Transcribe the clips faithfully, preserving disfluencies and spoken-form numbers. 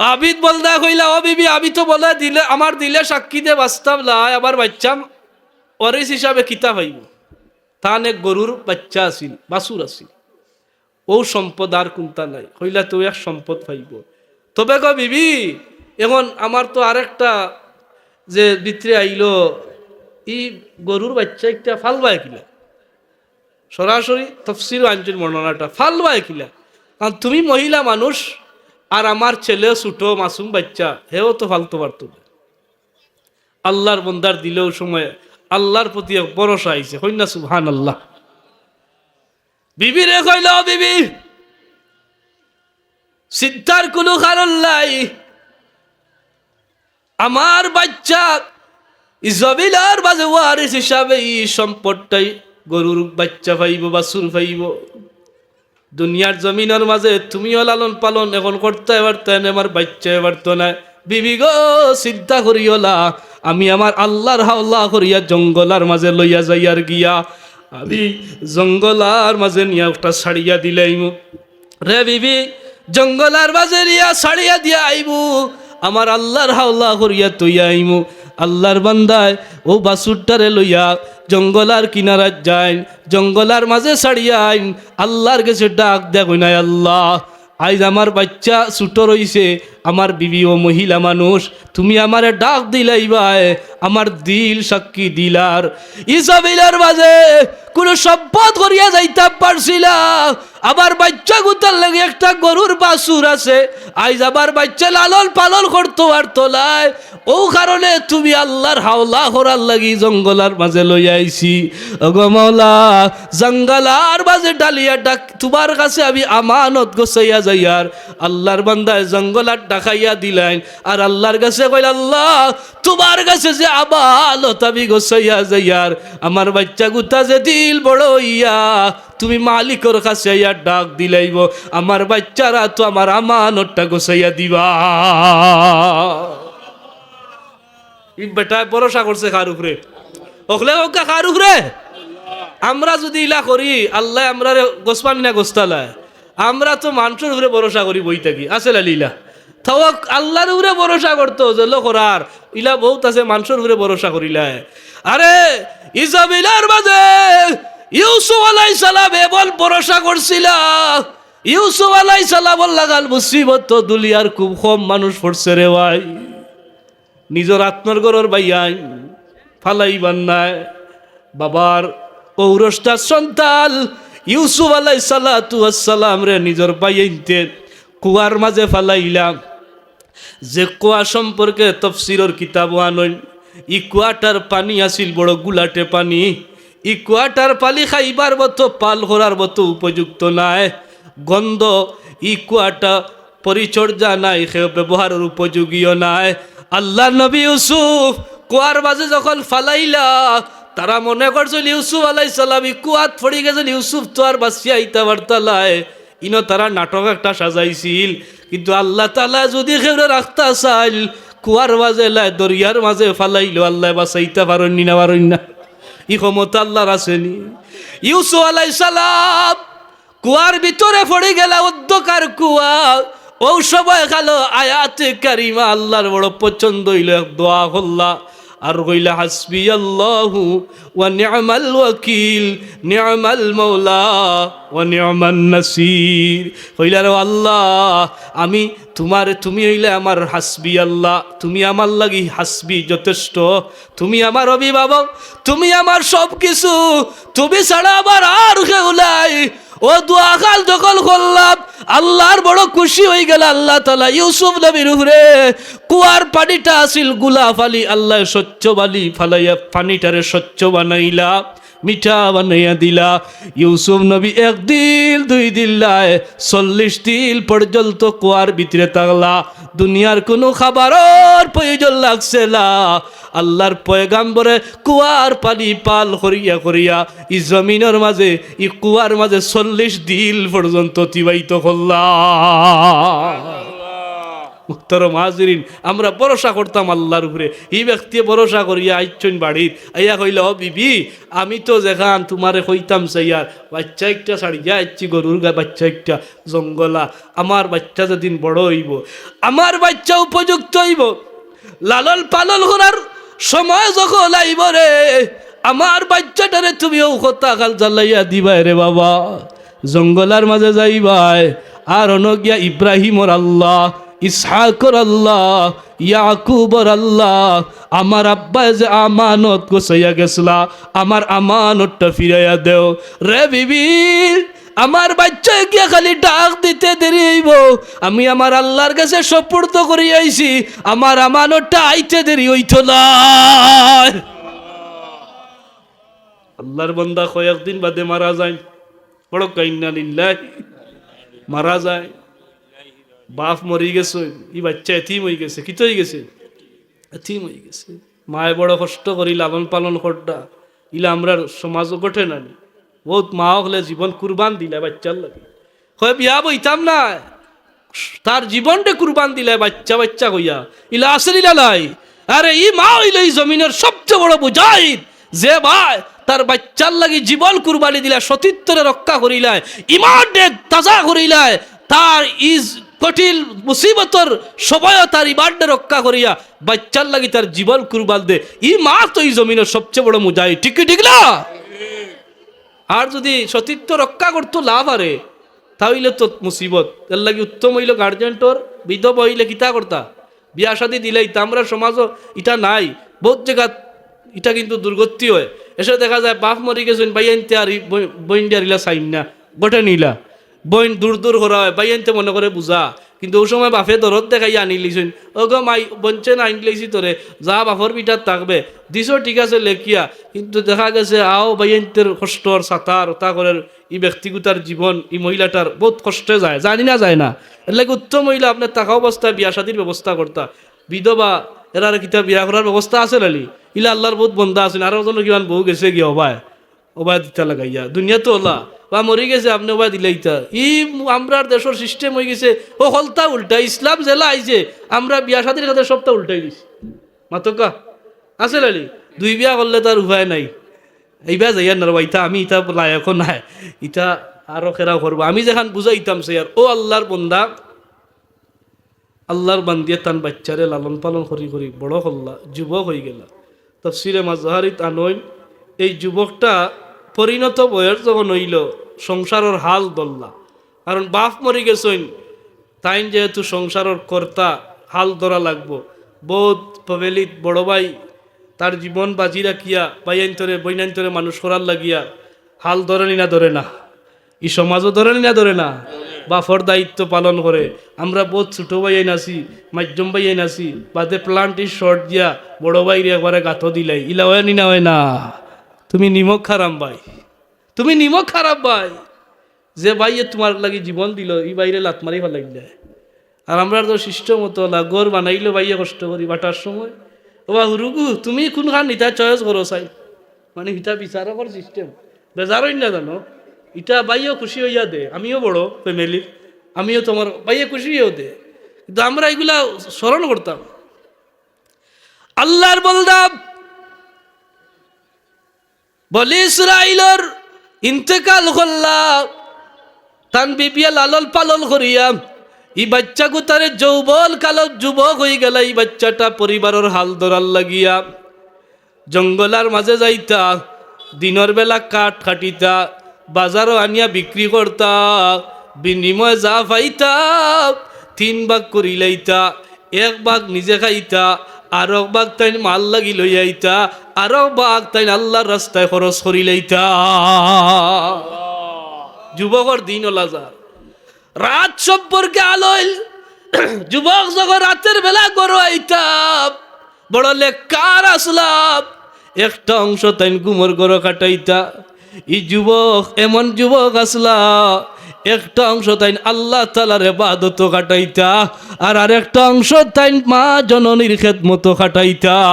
আবিদ বলদা কইলা, "ও বিবি, আমি তো বলে দিলে, আমার দিলে সাক্ষী দে বাস্তব লাই, আমার বাইচ্চা ওয়ারিস হিসাবে কিতা পাইবো?" তান এক গরুর বাইচ্চা আছিল, বাছুর আছিল। অউ সম্পদ আর কুনতা নাই। কইলা, "তে এক সম্পদ পাইবো। তবে গো বিবি, এখন আমার তো আরেকটা যে ভিতরে আইলো, ই গরুর বাইচ্চা একটা ফালবায় কিলা?" সরাসরি তফসিরো আনছইন বর্ণনাটা, "ফালবায় কিলা? কারণ তুমি মহিলা মানুষ, আর আমার ছেলে ছোট মাসুম বাইচ্চা, হেও তো ফালতো পারতো না।" আল্লার বন্দার দিলে অউ সময় আল্লার প্রতি এক ভরসা আইছে। কইন না সুবহানাল্লাহ। বিবিরে কইলা, "ও বিবি, চিন্তার কুনু কারণ নাই। আমার বাইচ্চা ই জমিনর মাঝে ওয়ারিস হিসাবে ই সম্পদটাই গরুর বাইচ্চা পাইবো, বাছুর পাইবো। দুনিয়ার জমিনর মাঝে তুমিও লালন পালন এখন করতায় পারতায় না, আমার বাইচ্চায় পারতো না। বিবি গো, চিন্তা করিও না, আমি আমার আল্লার হাওলা করিয়া জঙ্গলার মাঝে লইয়া যাইয়ার গিয়া, আমি জঙ্গলার মাঝে নিয়া একটা ছাড়িয়া দিলাইমু।" রে বিবি, জঙ্গলার মাঝে নিয়া ছাড়িয়া দিয়া আইমু, আমার আল্লার হাওলা করিয়া থইয়া আইমু। আল্লার বান্দায় অউ বাছুরটারে লইয়া জঙ্গলার কিনারাত যাইন, জঙ্গলার মাঝে ছাড়িয়া আইন, আল্লার গেছে ডাক দেয়া কইন, "আয় আল্লা, আইজ আমার বাইচ্চা ছোট রইছে, আমার বিবি অউ মহিলা মানুষ, তুমি আমারে ডাক দিলাইবায়, আমার দিল সাক্ষী দিলার।" ই জমিনর মাঝে কুনু সম্পদ করিয়া যাইতাম পারছি না, আমার বাইচ্চা গুতার লাগি একটা গরুর বাছুর আছে, আইজ আমার বাইচ্চা লালন পালন করতো পারতো নায়, অউ কারণে তুমি আল্লার হাওলা করার লাগি জঙ্গলার মাঝে লইয়া আইছি। ওগো মাওলা, জঙ্গলার মাঝে ডালিয়া ডাক, তুমার কাছে আমি আমানত গছাইয়া যাইয়ার। আল্লার বান্দায় জঙ্গলার ডাকাইয়া দিলাইন, আর আল্লার গেছে কইলা, "আল্লা, তুমার গেছে যে আমানত আমি গছাইয়া যাইয়ার, আমার বাইচ্চা গুতা যে দিল বড় অইয়া তুমি মালিকর কাছে আইয়া ডাক দিলাইবো, আমার বাইচ্চারা তো আমার আমানতটা গছাইয়া দিবা।" ই বেটায় ভরসা করছে কার উপরে? অকলে কউক্কা কার উপরে? আমরা যুদি ইলা করি, আল্লায় আমরারে গছবানি না গছতা লায়। আমরা তো মানষর উপরে ভরসা করি বই থাকি, আছে না লীলা? তাও আল্লার উপরে ভরসা করতো, যেলা করার, ইলা বউত আছে মানষর উপরে ভরসা করিলায়। আরে, ই জমিনর মাঝে ইউসুফ আলাইহিস সালাম এমন ভরসা করছিলা, ইউসুফ আলাইহিস সালামর লাখান মুসিবত তো দুনিয়ার খুব কম মানুষ পড়ছে রে ভাই। নিজর আতনর ঘরর ভাইয়াইন ফালাইবার নায়। বাবার ঔরসদার সন্তান ইউসুফ আলাইহিস সালাতু ওয়াস সালামরে নিজর ভাইয়াইন্তে কুয়ার মাঝে ফালাইলা। যে কুয়া সম্পর্কে তফসিরর কিতাবো আনইন, ই কুয়াটার পানি আছিল বড় গুলাটে পানি। ই কুয়াটার পানি খাইবার মতো, পান করার মতো উপযুক্ত নায়। গন্ধ, ই কুয়াটা পরিচর্যা নাই, কেউ ব্যবহারর উপযোগীও নায়। আল্লার নবী ইউসুফ কুয়ার মাঝে যখন ফালাইলা, তারা মনে করছিল ইউসুফ আলাইহিস সালাম ই কুয়াত পড়ি গেছইন, ইউসুফ তো আর বাচিয়া আইতা পারতা নায়। ইনো তারা নাটক একটা সাজাইছিল, কিন্তু আল্লাহ তাআলা যুদি কেউরে রাখতা চাইল, কুয়ার মাঝে লায় দরিয়ার মাঝে ফালাইলো, আল্লায় বাচাইতা পারইন নি না পারইন না? ই ক্ষমতা আল্লার আছে নি? ইউসুফ আলাইহিস সালাম কুয়ার ভিতরে পড়ি গেলা, অন্ধকার কুয়া। অউ সময় কালো আয়াতে কারিমা আল্লার বড় পছন্দ অইলো, এক দোয়া করলা, আর কইলা, "হাসবি আল্লাহু ওয়া নি'মাল ওয়াকিল, নি'মাল মাওলা ওয়া নি'মান নাসির।" কইলা, "রে আল্লাহ, আমি তুমার, তুমি অইলে আমার হাসবি আল্লাহ, তুমি আমার লাগি হাসবি, যথেষ্ট, তুমি আমার অভিভাবক, তুমি আমার সব কিছু, তুমি ছাড়া আমার আর কেউ নাই।" অউ দোয়াখান যখন করলা, আল্লার বড় খুশি অইগেলা আল্লাহ তাআলা ইউসুফ নবীর উপরে। কুয়ার পানিটা আছিল গুলা পানি, আল্লায় স্বচ্ছ পানি ফালাইয়া পানিটারে স্বচ্ছ বানাইলা, মিঠা বানাইয়া দিলা। ইউসুফ নবী এক দিন, দুই দিন লায়, চল্লিশ দিন পর্যন্ত কুয়ার ভিতরে থাকলা। দুনিয়ার কুনু খাবারর প্রয়োজন লাগছে না। আল্লার পয়গাম্বরে কুয়ার পানি পান করিয়া করিয়া ই জমিনর মাঝে, ই কুয়ার মাঝে চল্লিশ দিন পর্যন্ত অতিবাহিত করলা। মুহতারাম হাজিরিন, আমরা ভরসা করতাম আল্লার উপরে। ই ব্যক্তিয়ে ভরসা করিয়া আইছইন বাড়িত, আইয়া কইলা, "ও বিবি, আমি তো যেখান তুমারে কইতাম চাইয়ার, বাইচ্চা একটা ছাড়িয়া আইছি, গরুর গা-, বাইচ্চা একটা জঙ্গলা। আমার বাইচ্চা যেদিন বড় অইবো, আমার বাইচ্চা উপযুক্ত অইবো, লালন পালন করার সময় যখন আইবো রে, আমার বাইচ্চাটারে তুমি অউ কথা খাল জ্বালাইয়া দিবায় রে বাবা।" জঙ্গলার মাঝে যাইবায়, আর অনো গিয়া ইব্রাহিমর আল্লাহ, ইসহাকর আল্লাহ, ইয়াকুবর আল্লাহ, আমার আব্বায় যে আমানত গছাইয়া গেছলা, আমার আমানতটা ফিরাইয়া দেও। রে বিবি, আমার বাইচ্চায় গিয়া খালি ডাক দিতে দেরি অইবো, আমি আমার আল্লার গেছে সুপুর্দ করি আইছি, আমার আমানতটা আইতে দেরি অইতো নায়। আল্লার বান্দা কয়েকদিন বাদে মারা যাইন, বড় কান্না লিল্লাহি, মারা যায়। বাপ মরি গেছে, ই বাইচ্চা এতিম অইগেছে। কিতা অইগেছে? এতিম অইগেছে। মায়ে বড় কষ্ট করি লালন পালন কররা, ইলা আমরার সমাজো ঘটে না নি? বউত মা অকলে জীবন কুরবান দিলা বাইচ্চার লাগি। কয়, "বিয়া বইতাম না।" তার জীবনটা কুরবান দিলা বাইচ্চা বাইচ্চা কইয়া। ইলা আছে নি না নাই? আরে, ই মা অইলো ই জমিনর সবচেয়ে বড় মুজাহিদ। যে ভাই তার বাইচ্চার লাগি জীবন কুরবানি দিলা, সতীত্বরে রক্ষা করিলায়, ইমানরে তাজা করিলায়, তার ইজ কঠিন মুসিবতর সময়ও তার ইমানরে রক্ষা করিয়া বাইচ্চার লাগি তার জীবন কুরবান দে, ই মা তো ই জমিনর সবচেয়ে বড় মুজাহিদ। ঠিক কি ঠিক না? আর যুদি সতীত্ব রক্ষা করতো না পারে, তা অইলে তো মুসিবত। এর লাগি উত্তম অইলো গার্জিয়ানর বিধবা অইলে কিতা করতা? বিয়া শাদি দিলাইতা। আমরার সমাজো ইটা নাই, বউত জাগাত ইটা কিন্তু দুর্গতি অয়। এসে দেখা যায় বাপ মরি গেছইন, ভাইয়াইন্তে আর ই বই-, বইনরে আর ইলা চাইন না, ঘটে নি ইলা। বইন দূর দূর করা অয়, ভাইয়াইন্তে মনে করে বুঝা, কিন্তু অউ সময় বাপে দরদ দেখাইয়া আনিলিছইন, "ও গো মাই, বঞ্চে না আনিলিছি তোরে, যা বাপর ভিটাত থাকবে, দিছো ঠিক আছে লেখিয়া।" কিন্তু দেখা গেছে আও ভাইয়াইন্তের কষ্টর ছাতার ওতা করের ই ব্যক্তিগুতার জীবন, ই মহিলাটার বউত কষ্টে যায়, যায় নি না যায় না? এর লাগি উত্তম অইলো আপনে থাকা অবস্থায় বিয়া শাদির ব্যবস্থা করতা। বিধবা, এরারে কিতা বিয়া করার ব্যবস্থা আছে নানি? ইলা আল্লার বউত বন্দা আছইন, আরো জনর কিমান বউ গেছে গিয়া অবায়, অবায় দিতা লাগাইয়া। দুনিয়া তো অলা, বা মরি গেছে, আপনে অবায় দিলাইতা। ই আমরার দেশর system অইগেছে, ও হকলতা উল্টা। ইসলাম যেলা আইছে, আমরা বিয়া শাদির খাতে সবটা উল্টাই দিছি। মাতকা? আছে নানি? দুই বিয়া করলে তার উপায় নাই। ইবায় যাইয়ার না রে বা, ইতা আমি ইতা লায়কও নায়, ইতা আরো কেরা করবো। আমি যেখান বুঝাইতাম চাইয়ার, ও আল্লার বন্দা, আল্লার বান্দিয়ে তান বাইচ্চারে লালন পালন করি করি বড় করলা, যুবক অইগেলা। তফসিরে মাজহারিত আনইন, এই যুবকটা পরিণত বয়স যখন অইলো, সংসারর হাল ধরলা। কারণ বাপ মরি গেছইন, তাইন যেহেতু সংসারর কর্তা, হাল ধরা লাগবো। বউত ফ্যামিলিত বড় ভাই তার জীবন বাজি রাখিয়া ভাইয়াইন্তরে, বইনাইন্তরে মানুষ করার লাগিয়া হাল ধরে নি না ধরে না? ই সমাজও ধরে নি না ধরে না? বাপর দায়িত্ব পালন করে। আমরা বউত ছোট ভাইয়াইন আছি, মাধ্যম ভাইয়াইন আছি, বাদে plant is short দিয়া বড় ভাইরে একবারে গাতো দিলাই, ইলা অয় নি না অয় না? তুমি নিমক হারাম ভাই, তুমি নিমক হারাম ভাই। যে ভাইয়ে তুমার লাগি জীবন দিলো, ই ভাইরে লাত মারি ফালাই দিলায়। আর আমরার তো system মতো অলা, ঘর বানাইলো ভাইয়ে কষ্ট করি ভাটার সময়। ও বা হুরুগু, তুমি কুনখান ইতা choice করো চাই? মানে ইতা বিচারকর system। বেজার অইন না জানো? ইতা ভাইয়েও খুশি অইয়া দে, আমিও বড় ফ্যামিলির, আমিও তুমার ভাইয়ে খুশি অইয়াও দে। কিন্তু আমরা ইগুলা স্মরণ করতাম। আল্লার বন্দা বনি ইসরাইলর ইন্তেকাল করলা, তান বিবিয়ে লালন পালন করিয়া ই বাইচ্চাগুতারে যৌবন কালত যুবক অইগেলা, ই বাইচ্চাটা পরিবারর হাল ধরার লাগিয়া জঙ্গলার মাঝে যাইতা, দিনর বেলা কাঠ কাটিতা, বাজারো আনিয়া বিক্রি করতা, বিনিময়ে যা পাইতা তিন ভাগ করিলাইতা, এক ভাগ নিজে খাইতা, আরক ভাগ তাইন মাল লাগি লইয়া আইতা, আরক ভাগ তাইন আল্লার রাস্তায় খরচ করিলাইতা। যুবকর দিন অলা যার। রাত সম্পর্কে আলইল, যুবক যখন রাতের বেলা ঘরো আইতা, বড় নেককার আছলা, একটা অংশ তাইন ঘুমর ঘরো কাটাইতা। ই যুবক এমন যুবক আছলা, একটা অংশ তাইন আল্লাহ তাআলার ইবাদতো কাটাইতা, আর আরেকটা অংশ তাইন মা জননীর খেদমতো কাটাইতা।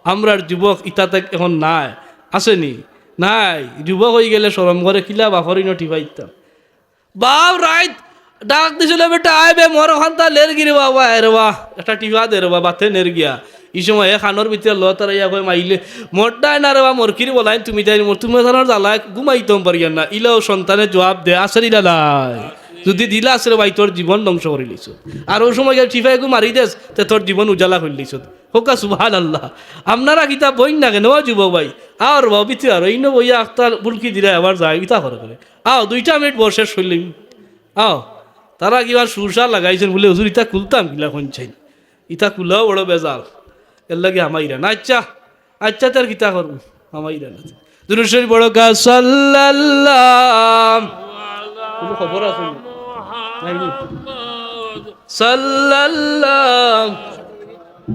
আমরার যুবক ইতা তাক এখন নাই, আছে নি? নাই। যুবক অইগেলে শরম করে, কিলা বাপর ইনো টিপাইতাম। বাপ রাইত ডাক দিছিল, "বেটা আয় বে, মোর অখানতা লের গি রে বা, আয় রে বা, একটা টিফা দে রে বা, বাতে নের গিয়া।" ই সময় হে কানর ভিতরে ল তারাইয়া কয়, "মাইলে মোরটায় না রে বা, মরকির বলাইন তুমি তাই, মোর তুমি তানোর জ্বালায় ঘুমাইতাম পারিয়ার না।" ইলাও সন্তানে জুয়াব দে, "আছে রে লালায়, যুদি দিলা আছে রে ভাই, তোর জীবন ধ্বংস করিলিছত। আর অউ সময় গিয়া টিফায় গু মারি দেস, তে তোর জীবন উজালা করিলিছত।" কউক্কা সুবহানাল্লাহ। আপনারা কিতা বইন না কেনে, ও যুবক ভাই? আও রে বা, ভিতরে আও, ইনো বইয়া আখতা বুলকি দিরা, আবার যাই, ইতা করে করে। আও, দুইটা মিনিট বও, শেষ করিলিমু। আও, তারা কিবা সুরসা লাগাইছইন বুলে, "হুজুর, ইতা খুলতাম কিলা কইনছইন? ইতা খুলাও বড় বেজাল, এরলাগি হামাইরা না।" আচ্ছা, আচ্ছা, তার কিতা করমু? হামাইরা না। দুরূদ শরীফ পড়উক্কা, সাল্লাল্লাহু। কুনু খবর আছে নি? নাই নি? সাল্লাল্লাহু।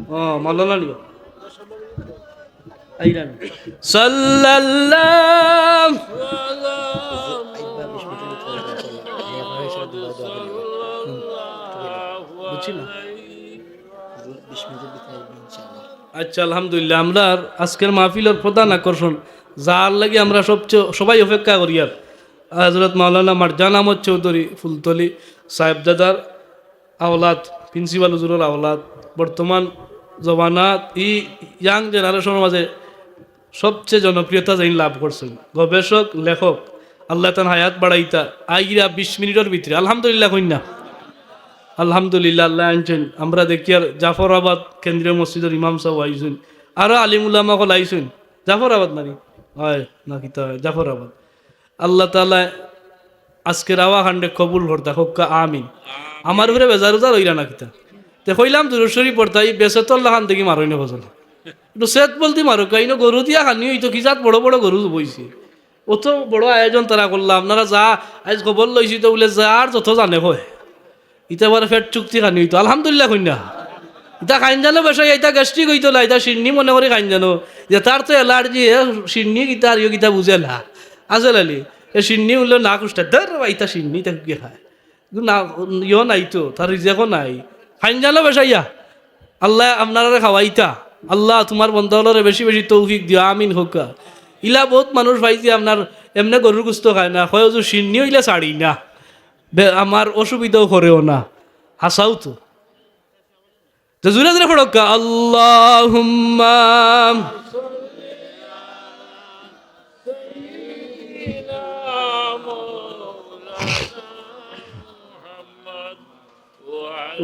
ও, মাওলানা নিও। আইরান। সাল্লাল্লাহু। বুঝছি না? আচ্ছা, আলহামদুলিল্লাহ, আমরার আজকের মাহফিলর প্রধান আকর্ষণ, যার লাগি আমরা সবচেয়ে, সবাই অপেক্ষা করিয়ার, হযরত মাওলানা মারজান আহমদ চৌধুরী ফুলতলি সাহেবজাদার আওলাদ, প্রিন্সিপাল হুজুরর আওলাদ, বর্তমান জমানাত ই young generation-র মাঝে সবচেয়ে জনপ্রিয়তা যেইন লাভ করছইন, গবেষক, লেখক, আল্লায় তান হায়াত বাড়াইতা, আইরা বিশ মিনিটর ভিতরে, আলহামদুলিল্লাহ কইন না? আলহামদুলিল্লাহ, আল্লায় আনছইন। আমরা দেখিয়ার জাফরাবাদ কেন্দ্রীয় মসজিদর ইমাম সাব আইছইন, আরো আলিম উলামা অকল আইছইন। জাফরাবাদ নানি? অয়, না কিতা অয়? জাফরাবাদ। আল্লাহ তাআলায় আজকের আওয়া খানরে কবুল করতা, কউক্কা আমিন। আমার উপরে বেজার উজার অইরা না কিতা? তে কইলাম দুরূদ শরীফ পড়তা, ই বেছেতর লাখান দেখি মারইন না ফজল। একটু সেত বলতি মারউক্কা, ইনো গরু দিয়া খানি অইতো, কি জাত বড় বড় গরু বইছে। অত বড় আয়োজন তারা করলা, আপনারা যা আইজ খবর লইছি তো বুলে যার যত জানে কয়। ইতা আবার পেট চুক্তি খানি অইতো। আলহামদুলিল্লাহ কইন না। ইতা খাইন জানো বেশাইয়া, ইতা gastric অইতো না, ইতা শিন্নি মনে করি খাইন জানো। যে তার তো allergy, এ শিন্নি কিতা আর ইয়ো কিতা বুঝে না। আসল আলী, এ শিন্নি উঠলে না কুষ্টা, "ধর বাবা, ইতা শিন্নি, ইতা কে খায়?" কিন্তু না, ইয়ো নাই তো, তার রিজেকও নাই। খাইন জানো বেশাইয়া। আল্লায় আপনারারে খাওয়াইতা। আল্লাহ তুমার বন্দা অকলরে বেশি বেশি তৌফিক দিও, আমিন কউক্কা। ইলা বউত মানুষ পাইছি আপনার এমনে গরুর গুস্ত খায় না, কয় হুজুর শিন্নি অইলে ছাড়ি না। বে-, আমার অসুবিধাও করেও না, হাছাউ তো। তো জুরে জুরে পড়উক্কা, আল্লাহুম্মা।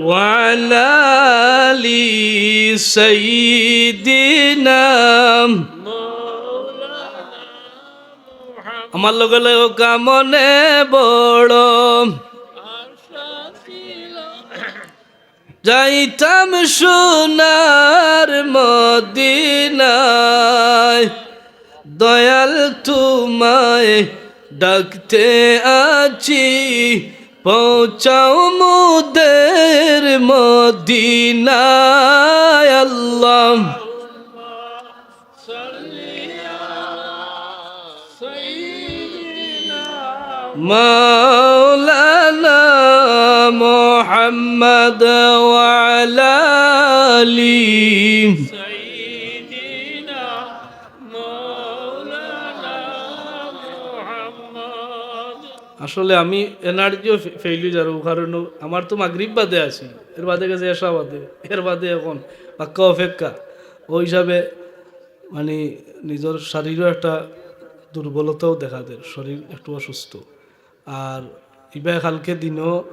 ওয়া আলা আলি সাইয়্যিদিনা। আমার লগে লগে কউক্কা মনে বড় যাইতাম সোনার মদিনায়, দয়াল তুমায় ডাকতে আছি, পৌঁছাও মোদের মদিনায়। আল্লাহ। মাওলানা মুহাম্মদ ওয়া আলা আলি। আসলে আমি এনার্জিও ফে-, ফেইল অই যার, অউ কারণে আমার তো মাগরিব বাদে আছি, এর বাদে গেছে এশা বাদে, এর বাদে এখন বাক্কা অপেক্ষা। অউ হিসাবে মানে নিজর শরীরও একটা দুর্বলতাও দেখা দের, শরীর একটু অসুস্থ। আর ইবায় কালকে দিনও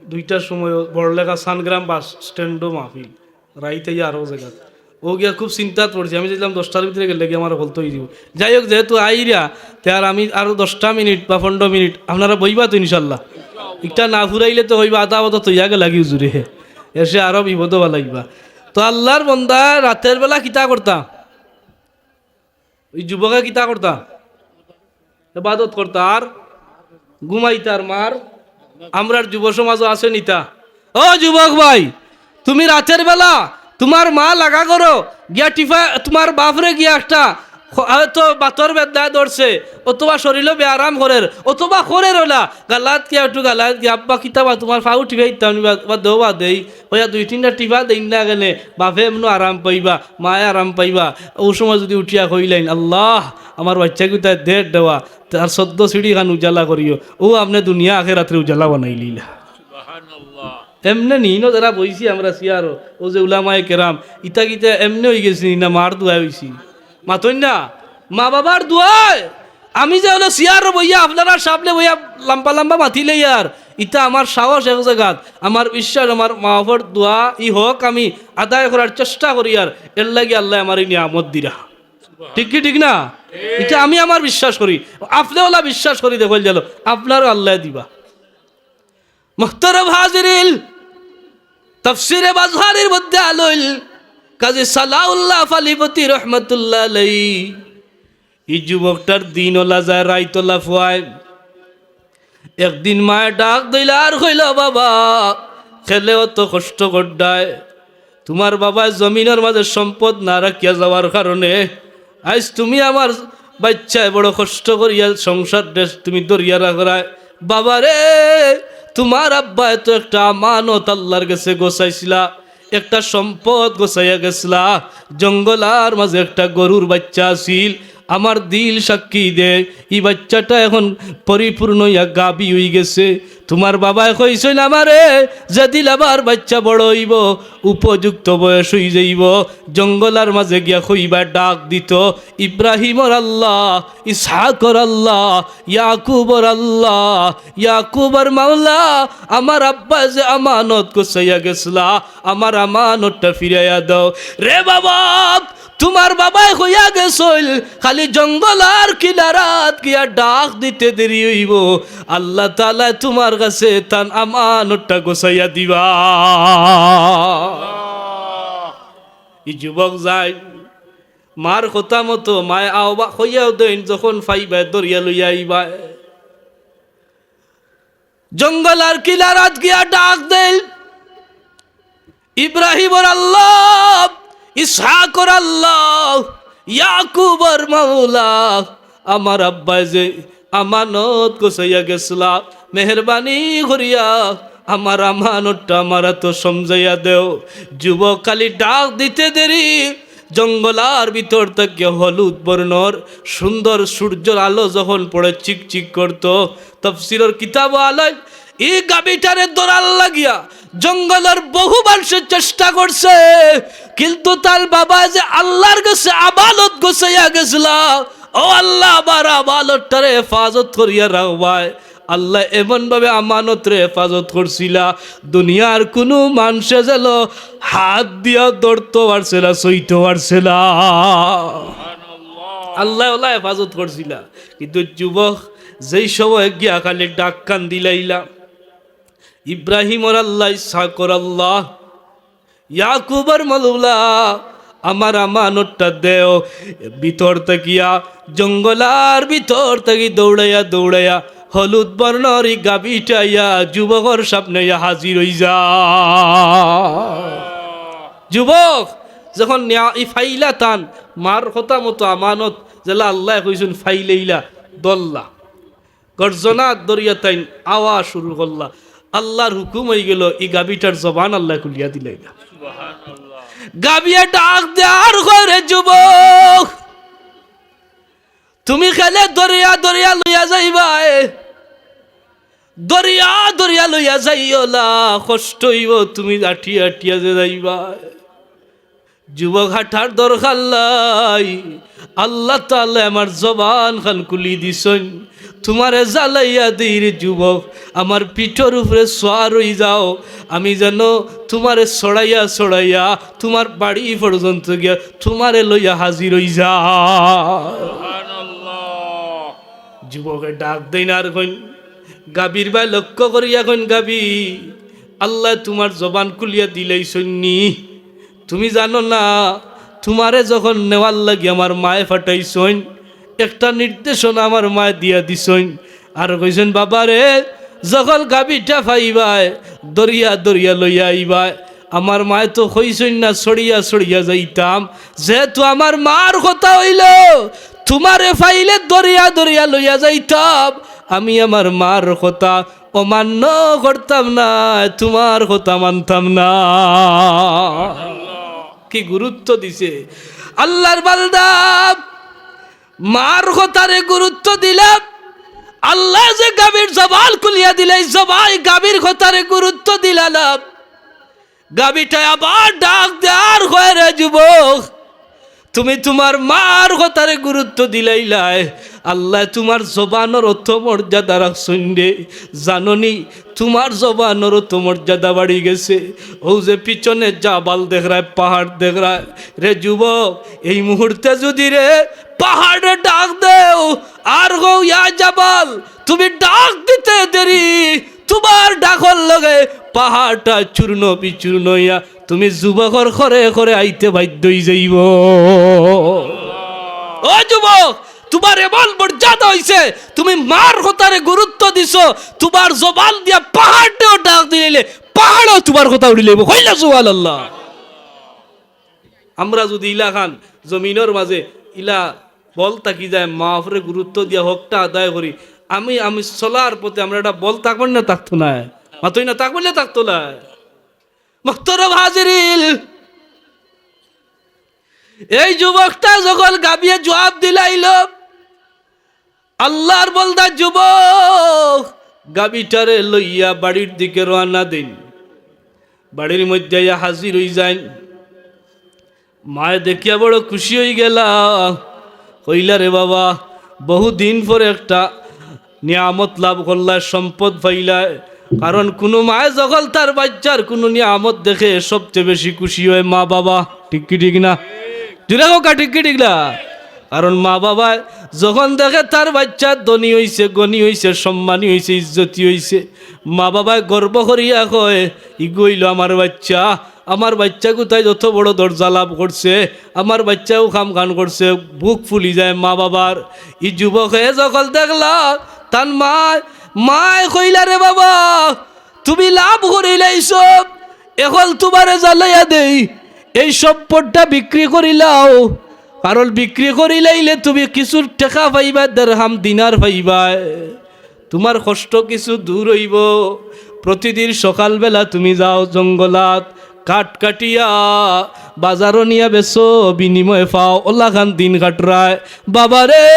দুইটার সময় বড়লেখা সানগ্রাম বাস স্ট্যান্ডও মাহফিল, রাইত আইয়া আরও জাগাত। অউ গিয়া খুব চিন্তাত পড়ছি, আমি চাইলাম দশটার ভিতরে গেলে গিয়া আমার হকলতা অই যিবো। যাই হোক, যেহেতু আইরা, তে আর আমি আরও দশটা মিনিট বা পনরো মিনিট আপনারা বইবা তো ইনশাল্লাহ। একটা না ফুরাইলে তো কইবা আধা আধা থইয়া গেলা গি হুজুরে, এসে আরও বিপদো ফালাইবা। তো আল্লার বন্দা রাতের বেলা কিতা করতা? অউ যুবকে কিতা করতা? এবাদত করতা আর ঘুমাইতা আর মার। আমরার যুব সমাজও আছে নি তা। ও যুবক ভাই, তুমি রাতের বেলা তুমার মা লাগা করো, গিয়া টিফা, তুমার বাফরে গিয়া একটা খ-, হয়তো বাতর বেদনা ধরছে, অথবা শরীরও বেআরাম করের, অথবা করেরও না, গালাত গিয়া একটু গালাত গিয়া, "আব্বা কিতা বা তুমার ফাউ টিফাইতাম নি বা, বা দেও বা দেই।" কইয়া দুই তিনটা টিফা দেইন না কেনে, বাফে এমনু আরাম পাইবা, মায়ে আরাম পাইবা। অউ সময় যুদি উঠিয়া কইলাইন, "আল্লাহ, আমার বাইচ্চাগুতায় দের দেওয়া, তার সদ্য সিঁড়িখান উজালা করিও।" অউ আপনে দুনিয়া আখেরাতরে উজালা বানাইলিলা। এমনে নি, ইনো যারা বইছি আমরা চেয়ারো, অউ যে উলামায়ে কেরাম, ইতা কিতা এমনে অইগেছে নি, না মা'র দোয়ায় অইছে? মাতইন না, মা-বাবার দোয়ায়। আমি যে অনো চেয়ারো বইয়া, আপনারার সামনে বইয়া লাম্বা লাম্বা মাতিলাইয়ার, ইতা আমার সাহস এক জাগাত, আমার বিশ্বাস, আমার মা-বাবার দোয়া, ই হক আমি আদায় করার চেষ্টা করিয়ার, এরলাগি আল্লায় আমারে ই নিয়ামত দিরা। ঠিক কি ঠিক না? ইটা আমি আমার বিশ্বাস করি, আপনে অলা বিশ্বাস করি দেখইন জানো, আপনারও আল্লায় দিবা। মুহতারাম হাজিরিন, তাফসিরে বাজহারির মধ্যে আলইল কাজী সালাউল্লাহ ফালিপতি রহমতুল্লাহ আলাইহি, ই যুবকটার দিন অলা যায়, রাইত অলা ফুয়ায়। একদিন মায়ে ডাক দিলা আর কইলা, "বাবা, কেনে অত কষ্ট কররায়? তুমার বাবায় জমিনর মাঝে সম্পদ না রাখিয়া যাওয়ার কারণে আইজ তুমি আমার বাইচ্চায় বড় কষ্ট করিয়া সংসার দেশ তুমি ধরিয়া রাখরায়। বাবারে, তুমার আব্বায় তো একটা আমানত আল্লার গেছে গছাইছিলা, একটা সম্পদ গছাইয়া গেছলা। জঙ্গলার মাঝে একটা গরুর বাইচ্চা আছিল, আমার দিল সাক্ষী দেয়, ই বাইচ্চাটা এখন পরিপূর্ণ অইয়া গাভী অইগেছে। তুমার বাবায় কইছইন আমারে, যেদিন আমার বাইচ্চা বড় অইবো, উপযুক্ত বয়স অইযাইবো, জঙ্গলার মাঝে গিয়া কইবা ডাক দিতো, ইব্রাহিমর আল্লাহ, ইসহাকর আল্লাহ, ইয়াকুবর আল্লাহ, ইয়াকুবর মাওলা, আমার আব্বায় যে আমানত গছাইয়া গেছলা, আমার আমানতটা ফিরাইয়া দেও।" রে বাবা, তুমার বাবায় কইয়া গেছইন, খালি জঙ্গলার কিনারাত গিয়া ডাক দিতে দেরি অইবো, আল্লাহ তাআলায় তুমার গেছে তান আমানতটা গছাইয়া দিবা। ই যুবক যায়, মা'র কথা মতো, মায়ে আওবা কইয়াও দেইন, যখন পাইবায় ধরিয়া লইয়া আইবায়। জঙ্গলার কিনারাত গিয়া ডাক দেইন, "ইব্রাহিমর আল্লাহ, ইসহাকর আল্লাহ, ইয়াকুবর মাওলা, আমার আব্বায় যে আমানত গছাইয়া গেছলা, মেহেরবানি করিয়া আমার আমানতটা আমার আতো সমজাইয়া দেও।" যুবক খালি ডাক দিতে দেরি, জঙ্গলার ভিতর থাকি হলুদ বর্ণর সুন্দর সূর্যর আলো যখন পড়ে চিকচিক করতো, তাফসিরর কিতাবো আলইল, ই গাভীটারে ধরার লাগিয়া জঙ্গলর বহু মানষে চেষ্টা করছে, কিন্তু তার বাবায় যে আল্লার গেছে আমানত গছাইয়া গেছলা, ও আল্লাহ, আমার আমানতটারে হেফাজত করিয়া রাখবায়। আল্লায় এমন ভাবে আমানতরে হেফাজত করছিলা, দুনিয়ার কুনু মানষে যেন হাত দিয়া ধরতো পারছে না, ছইতো পারছে না। আল্লায় অলা হেফাজত করছিলা। কিন্তু যুবক যেই সময় গিয়া খালি ডাকখান দিলাইলা, "ইব্রাহিমর আল্লাহ, ইসহাকর আল্লাহ, ইয়াকুবর মাওলা, আমার আমানতটা দেও।" ভিতর থাকিয়া, জঙ্গলার ভিতর থাকি দৌড়াইয়া দৌড়াইয়া হলুদ বর্ণর ই গাভীটা আইয়া যুবকর সামনে আইয়া হাজির অইযায়। যুবক যখন নিয়া-, ই পাইলা তান মা'র কথা মতো আমানত যেলা আল্লায় কইছইন পাইলাইলা, ধরলা। গর্জনাত ধরিয়া তাইন আওয়া শুরু করলা। আল্লার হুকুম অইগেলো, ই গাভীটার জবান আল্লায় খুলিয়া দিলাইলা। গাভীয়ে ডাক দে আর কয়, "রে যুবক, তুমি কেনে দরিয়া দরিয়া লইয়া যাইবায়? দরিয়া দরিয়া লইয়া যাইও না, কষ্ট অইবো, তুমি আটিয়া আটিয়া যে যাইবায়।" যুবক হাঁটার দরকার নাই, আল্লাহ তাআলায় আমার জবানখান খুলি দিছইন। তুমারে জ্বালাইয়া দেই রে যুবক, আমার পিঠর উপরে সোয়ার অইযাও, আমি যেন তুমারে চড়াইয়া চড়াইয়া তুমার বাড়ি পর্যন্ত গিয়া তুমারে লইয়া হাজির অইযাই। যুবকে ডাক দেইন আর কইন, গাভীর বায় লক্ষ্য করিয়া কইন, "গাভী, আল্লায় তুমার জবান খুলিয়া দিলাইছইন নি? তুমি জানো না, তুমারে যখন নেওয়ার লাগি আমার মায়ে পাঠাইছইন, একটা নির্দেশনা আমার মায়ে দিয়া দিছইন।" আর কইছইন, "বাবারে, যখন গাভীটা পাইবায়, দরিয়া দরিয়া লইয়া আইবায়। আমার মায়ে তো কইছইন না চড়িয়া চড়িয়া যাইতাম, যেহেতু আমার মা'র কথা অইলো, তুমারে পাইলে দরিয়া দরিয়া লইয়া যাইতাম, আমি আমার মা'র কথা অমান্য করতাম না, তুমার কথা মানতাম না।" কি গুরুত্ব দিছে আল্লার বান্দা। মা'র কথারে গুরুত্ব দিলাম। আল্লায় যে গাভীর জবান খুলিয়া দিলাইন, জবাই গাভীর কথারে গুরুত্ব গুরুত্ব দিলা না। গাভীটায় আবার ডাক দে আর কয়, "রে যুবক, তুমি তুমার মার কথারে গুরুত্ব দিলাইলায়, আল্লায় তুমার জবানর অত মর্যাদা রাখছইন রে, জানো নি? তুমার জবানর অত মর্যাদা বাড়ি গেছে।" অউ যে পিছনে জাবাল দেখরায়, পাহাড় দেখরায়, রে যুবক, এই মুহূর্তে যুদি রে পাহাড়ে ডাক দেও আর কও, "ইয়া জাবাল, তুমি ডাক দিতে দেরি, তুমার ডাকর লগে পাহাড়টা চূর্ণ বিচূর্ণ অইয়া তুমি যুবকর ঘরে ঘরে আইতে বাধ্য অই যাইবো।" ও যুবক, তুমার এমন মর্যাদা অইছে, তুমি মার কথারে গুরুত্ব দিছো, তুমার জবান দিয়া পাহাড়েও ডাক দিলাইলে পাহাড়েও তুমার কথা হুনিলাইবো। কইলা সুবহানাল্লাহ। আমরা যুদি ইলাখান জমিনর মাঝে ইলা বল থাকি যায়, মা বাপরে গুরুত্ব দিয়া হকটা আদায় করি, আমি, আমি চলার পথে আমরা একটা বল থাকবো না, থাকতো নায়? মাতইন না, থাকবো না, থাকতো নায়? মোহতরম হাজিরিন, এই যুবকটা যখন গাভীয়ে জবাব দিলাইল, আল্লার বন্দা যুবক গাভীটারে লইয়া বাড়ির দিকে রওয়ানা দেইন। বাড়ির মধ্যে আইয়া হাজির অই যাইন। মায়ে দেখিয়া বড় খুশি অই গেলা। কইলা, "রে বাবা, বহুদিন পরে একটা নিয়ামত লাভ করলায়, সম্পদ পাইলায়।" কারণ কুনু মায়ে যখন তার বাইচ্চার কুনু নিয়ামত দেখে, সবচেয়ে বেশি খুশি অয় মা বাবা। ঠিক কি ঠিক না? জুরে কউক্কা, ঠিক কি ঠিক না? কারণ মা বাবায় যখন দেখে তার বাইচ্চা ধনী অইছে, গনি অইছে, সম্মানী অইছে, ইজ্জতি অইছে, মা বাবায় গর্ব করিয়া কয়, "ইগু অইলো আমার বাইচ্চা, আমার বাইচ্চাগুতায় যত বড় দরজা লাভ করছে, আমার বাইচ্চাও কাম কান করছে।" বুক ফুলি যায় মা বাবার। ই যুবকে যখন দেখলা, তান মায়, মায় কইলা, "রে বাবা, তুমি লাভ করিলাইছো, এখন তুমারে জানাইয়া দেই, এই সম্পদটা বিক্রি করিলাও, কারণ বিক্রি করিলাইলে তুমি কিছু টেকা পাইবায়, দেরহাম দিনার পাইবায়, তুমার কষ্ট কিছু দূর অইবো। প্রতিদিন সকালবেলা তুমি যাও জঙ্গলাত, কাঠ কাটিয়া বাজারো নিয়া বেচো, বিনিময়ে পাও।" অলাখান দিন কাটরায় বাবারে,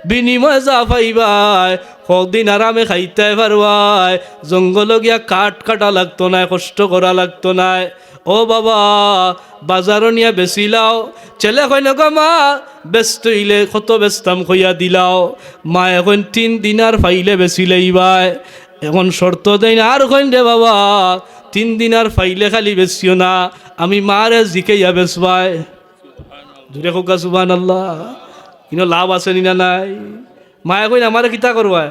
বিনিময়ে যা পাইবায়, কয়দিন আরামে খাইতায় পারবায়, জঙ্গলো গিয়া কাঠ কাটা লাগতো নায়, কষ্ট করা লাগতো নায়। ও বাবা, বাজারো নিয়া বেচিলাও। ছেলে কইন, "গো মা, বেচতে অইলে কত বেচতাম কইয়া দিলাও।" মায়ে কইন, "তিন দিনার পাইলে বেচিলাইবায়।" এখন শর্ত দেইন, আর কইন, "রে বাবা, তিন দিনার পাইলে খালি বেচিও না, আমি মারে জিকাইয়া বেচবায়।" জুরে কউক্কা সুবহানাল্লাহ। ইনো লাভ আছে নি না নাই? মায়ে কইন, "আমারে কিতা করবায়?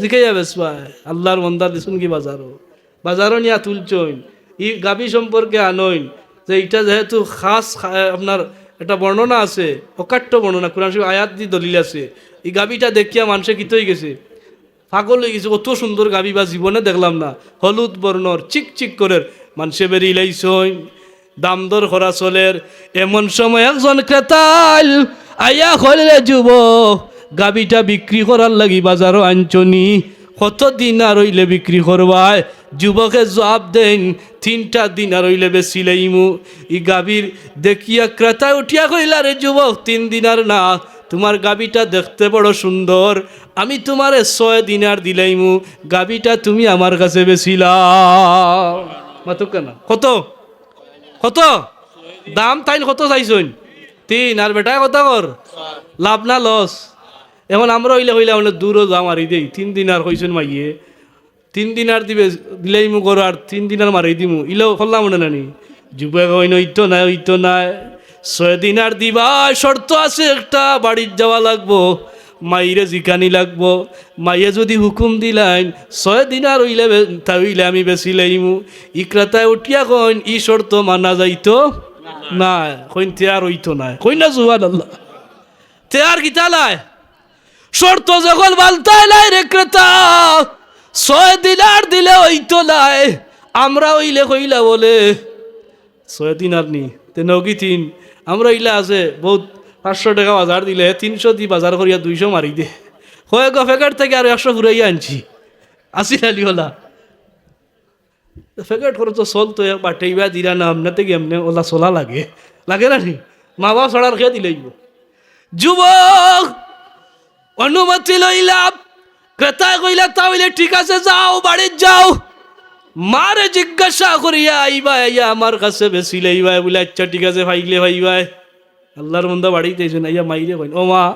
জিকাইয়া বেচবায়।" আল্লার বন্দা দিছইন কি বাজারো। বাজারো নিয়া তুলছইন। ই গাভী সম্পর্কে আনইন যে ইটা যেহেতু খাস খা-, আপনার একটা বর্ণনা আছে, অকাট্য বর্ণনা, কুরআন শরীফ আয়াত দি দলিল আছে। ই গাভীটা দেখিয়া মানষে কিতা অই গেছে? পাগল অই গেছে, "অত সুন্দর গাভী বা জীবনে দেখলাম না।" হলুদ বর্ণর, চিকচিক করের, মানষে বেরিলাইছইন। দাম দর করা চলের। এমন সময় একজন ক্রেতাইল আইয়া কইল, "রে যুবক, গাভীটা বিক্রি করার লাগি বাজারো আনছো নি? কত দিনার অইলে বিক্রি করবায়?" যুবকে জুয়াব দেইন, "তিনটা দিনার অইলে বেচিলাইমু।" ই গাভীর দেখিয়া ক্রেতায় উঠিয়া কইলা, "রে যুবক, তিন দিনার না, তুমার গাভীটা দেখতে বড় সুন্দর, আমি তুমারে ছয় দিনার দিলাইমু, গাভীটা তুমি আমার কাছে বেচিলাও।" মাতউক্কা না। কত? কত? দাম তাইন কত চাইছইন? তিন। আর বেটায় কত কর? লাভ না লস? এখন আমরা অইলে কইলা মানে দূরও যা মারি দেই, তিন দিনার কইছইন মাইয়ে, তিন দিনার দিবে, দিলাইমু গরো আর তিন দিনার মারি দিমু, ইলাও করলাম মনে নানি? যুবকে কইন, "অইতো নায়, অইতো নায়, ছয় দিনার দিবায়, শর্ত আছে একটা, বাড়িত যাওয়া লাগবো।" মাইরে জিকানি লাগবো, মাইয়ে যুদি হুকুম দিলাইন, "ছয় দিনার অইলে বে-, তা অইলে আমি বেচিলাইমু।" ই ক্রেতায় উঠিয়া কইন, "ই শর্ত মানা যাইতো না।" কইন, "তে আর অইতো নায়।" কইন না সুবহানাল্লাহ। তে আর কিতা নায়? শর্ত যখন মানতায় নায় রে ক্রেতা, ছয় দিনার দিলে অইতো নায়। আমরা অইলে কইলা বলে, ছয় দিনার নি, তে নগি তিন। আমরা ইলা আছে, বউত পাঁচশো টেকা বাজার দিলে, হে তিনশো দি বাজার করিয়া দুইশো মারি দে। কয়, "গো, প্যাকেট থাকি আরো একশো ফুরাইয়া আনছি।" আসিল আলী ওলা। প্যাকেট করে তো চলতো, এক বাটে ইবা দিরা না, আমনে থাকি এমনে ওলা চলা লাগে। লাগে না নি? মা বাপ ছাড়া আর কে দিলাইবো? যুবক, অনুমতি লইলা, ক্রেতায় কইলা, "তা অইলে ঠিক আছে, যাও, বাড়িত যাও।" মারে জিজ্ঞাসা করিয়া আইবায়, আইয়া আমার কাছে বেচিলাইবায়। বুলে, "আচ্ছা, ঠিক আছে, পাইলে পাইবায়।" আল্লার বন্দা বাড়িত আইছইন, আইয়া মাইরে কইন, "ও মা,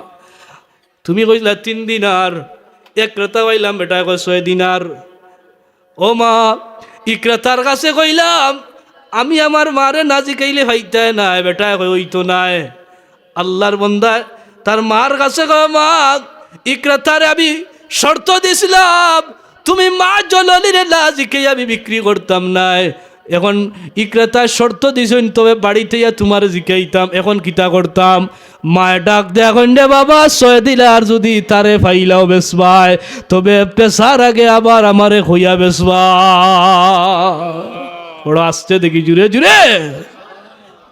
তুমি কইছলায় তিন দিনার, এক ক্রেতা পাইলাম, বেটায় কয় ছয় দিনার। ও মা, ই ক্রেতার কাছে কইলাম, আমি আমার মারে না জিকাইলে পাইতায় নায়, বেটায় কয় অইতো নায়।" আল্লার বন্দায় তার মার কাছে কয়, "মা, ই ক্রেতারে আমি শর্ত দিছলাম, তুমি মা জননীরে না জিকাইয়া আমি বিক্রি করতাম নায়। এখন ই ক্রেতায় শর্ত দিছইন, তবে বাড়িত আইয়া তুমারে জিকাইতাম, এখন কিতা করতাম?" মায় ডাক দিয়া কইন, "রে বাবা, ছয় দিলার যুদি তারে পাইলাও বেচবায়, তবে বেচার আগে আবার আমারে কইয়া বেচবা।" বড় আস্তে দেখি, জুরে জুরে।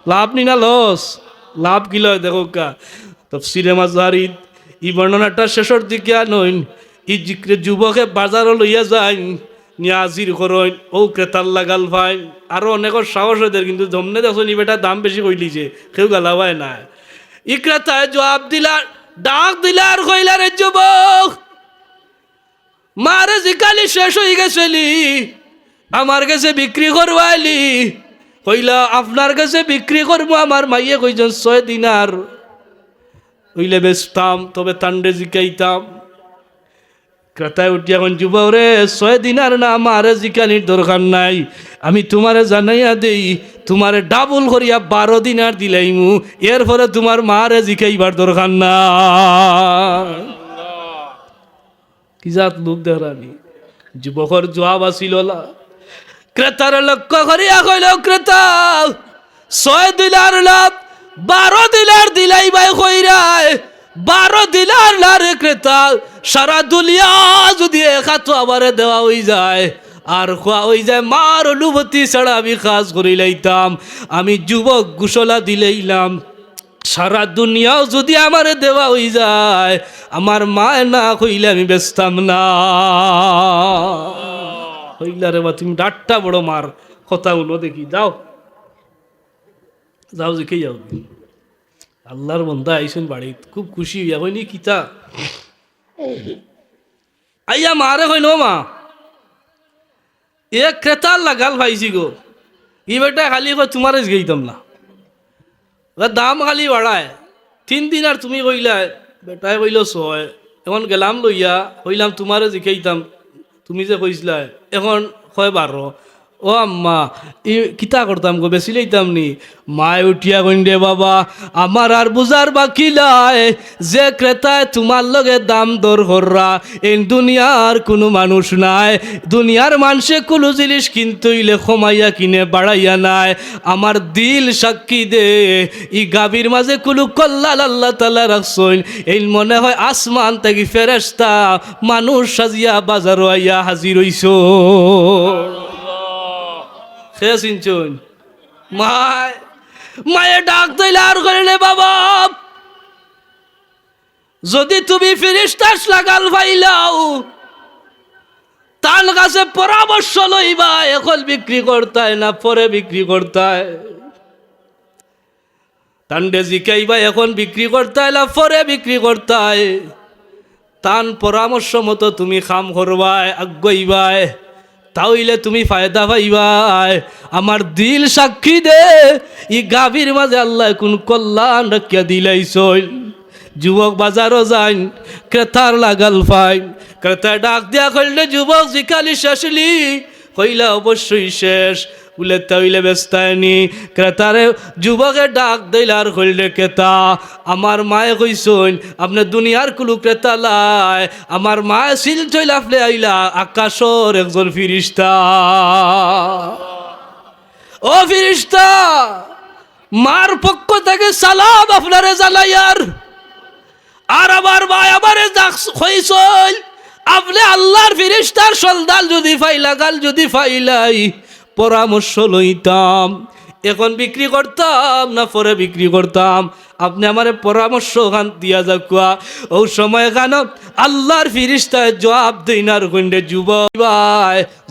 লাভ নি না লস? লাভ কিলা অয় দেখউক্কা। তফসিরে মাজারিত ই বর্ণনাটা শেষর দিকে আনইন। ই জিক্রে যুবকে বাজারো লইয়া যাইন, নিয়া হাজির করইন, অউ ক্রেতার লাগাল পাইন। আরো অনেকর সাহস অয় দের, কিন্তু জমনে দেখছইন ই বেটা দাম বেশি কইলিছে, কেউ গালাবায় নায়। ই ক্রেতায় জুয়াব দিলা, ডাক দিলা আর কইলা, "রে যুবক, মারে জিকানি শেষ অইগেছেনি, আমার গেছে বিক্রি করবায়নি?" কইলা, "আপনার গেছে বিক্রি করমু, আমার মাইয়ে কইছইন ছয় দিনার অইলে বেচতাম, তবে তানরে জিকাইতাম।" ক্রেতায় উঠিয়া কইন, "যুবকরে, ছয় দিনার না, মারে জিকানির দরকার নাই, আমি তুমারে জানাইয়া দেই, তুমারে ডাবল করিয়া বারো দিনার দিলাইমু, এরপরে তুমার মারে জিকাইবার দরকার নাই।" কি জাত লোভ দেখরানি? যুবকর জুয়াব আছিল অলা। ক্রেতারে লক্ষ্য করিয়া কইল, "ক্রেতা, ছয় দিনার না, বারো দিনার দিলাইবায় কইরায়, বারো দিনার না রে ক্রেতা, সারা দুনিয়া যুদি এক আতো আমারে দেওয়া অইযায়, আর কওয়া অইযায় মার অনুমতি ছাড়া আমি কাজ করিলাইতাম, আমি যুবক ঘোষণা দিলাইলাম।" সারা দুনিয়াও যুদি আমারে দেওয়া অইযায়, আমার মায় না কইলে আমি বেচতাম না। কইলা, "রে বা, তুমি ডাট্টা বড় মার কথা হুনো দেখি, যাও, যাও, জিকাইয়া আও।" আল্লার বন্দা আইছইন বাড়িত, খুব খুশি অইয়া কইন, "কিতা?" আইয়া মারে কইন, "ও মা, এক ক্রেতার লাগাল পাইছি গো, ই বেটায় খালি কয় তুমারে জিকাইতাম না, ওর দাম খালি বাড়ায়, তিন দিনার তুমি কইলায়, বেটায় কইলো ছয়, এখন গেলাম লইয়া, কইলাম তুমারে জিকাইতাম, তুমি যে কইছলায়, এখন কয় বারো।" "ও আম্মা, ই কিতা করতাম গো, বেচিলাইতাম নি?" মায় উঠিয়া কইন, "রে বাবা, আমার আর বুঝার বাকি নাই, যে ক্রেতায় তুমার লগে দাম দর কররা, এইন দুনিয়ার কুনু মানুষ নায়। দুনিয়ার মানষে কুনু জিনিস কিনতে অইলে কমাইয়া কিনে, বাড়াইয়া নায়। আমার দিল সাক্ষী দে, ই গাভীর মাঝে কুনু কল্যাণ আল্লাহ তাআলা রাখছইন। এইন মনে হয় আসমান থাকি ফেরেশতা মানুষ সাজিয়া বাজারো আইয়া হাজির অইছইন।" কে চিনছইন? মায়, মায়ে ডাক দিলা আর কইলে, "বাবা, যুদি তুমি ফিরিস্তার লাগাল পাইলাও, তান কাছে পরামর্শ লইবায়, এখন বিক্রি করতায় না পরে বিক্রি করতায়। তানরে জিকাইবায়, এখন বিক্রি করতায় না পরে বিক্রি করতায়। তান পরামর্শ মতো তুমি কাম করবায়, আগুয়াইবায়, তা অইলে তুমি ফায়দা পাইবায়। আমার দিল সাক্ষী দে, ই গাভীর মাঝে আল্লায় কুন কল্যাণ রাখিয়া দিলাইছইন।" যুবক বাজারো যাইন, ক্রেতার লাগাল পাইন। ক্রেতায় ডাক দিয়া কইলে, "যুবক, জিকানি শেষ নি?" কইলা, "অবশ্যই শেষ।" বুলে, "তা অইলে বেচতায় নি?" ক্রেতারে যুবকে ডাক দিলা আর কইলে, "ক্রেতা, আমার মায়ে কইছইন, আপনে দুনিয়ার কুনু ক্রেতা নায়। আমার মায়ে সিলট অইলা আপনে আইলা, আকাশর একজন ফিরিস্তা। ও ফিরিস্তা, মার পক্ষ থাকি সালাম আপনারে জানাইয়ার।" আর আমার মায় আমারে ডাক কইছইন, আপনে আল্লার ফিরিস্তার সন্ধান যুদি পাইলা, লাগাল যুদি পাইলাই, পরামর্শ লইতাম, এখন বিক্রি করতাম না পরে বিক্রি করতাম, আপনে আমারে পরামর্শ খান দিয়া যাউক্কা। অউ সময় খান আল্লার ফিরিস্তায় জুয়াব দেইন আর কইন, "রে যুবক,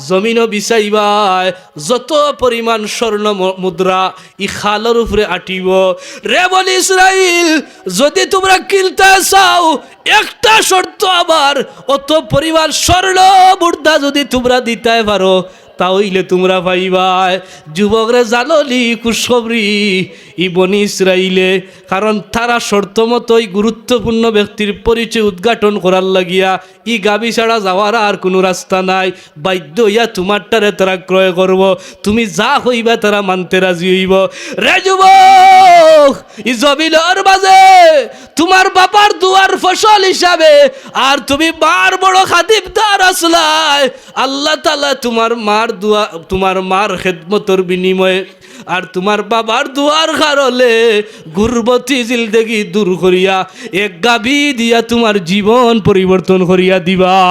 জমিনো বিছাইবায়, যত পরিমাণ স্বর্ণ ম-, মুদ্রা ই খালর উপরে আটিবো। রে বনি ইসরাইল, যুদি তুমরা কিনতায় চাও, একটা শর্ত আমার, অত পরিমাণ স্বর্ণ মুদ্রা যুদি তুমরা দিতায় পারো, তা অইলে তুমরা পাইবায়। যুবকরে জানো নি খুশখবরি, ই বনি ইসরাইলে, কারণ তারা শর্ত মতো ই গুরুত্বপূর্ণ ব্যক্তির পরিচয় উদ্ঘাটন করার লাগিয়া ই গাবি ছাড়া যাওয়ার আর কুনু রাস্তা নাই। বাধ্য অইয়া তুমারটারে তারা ক্রয় করবো। তুমি যা কইবা তারা মানতে রাজি অইবো। রে যুবক, ই জমিনর মাঝে তুমার বাবার দোয়ার ফসল হিসাবে আর তুমি মার বড় খাতিরদার আছলায়। আল্লাহ তাআলা তুমার মার দোয়া, তুমার মার খেদমতর বিনিময়ে আর তুমার বাবার দোয়ার কারণে গুরবতি জিন্দেগি দূর করিয়া এক গাবি দিয়া তুমার জীবন পরিবর্তন করিয়া দিবা।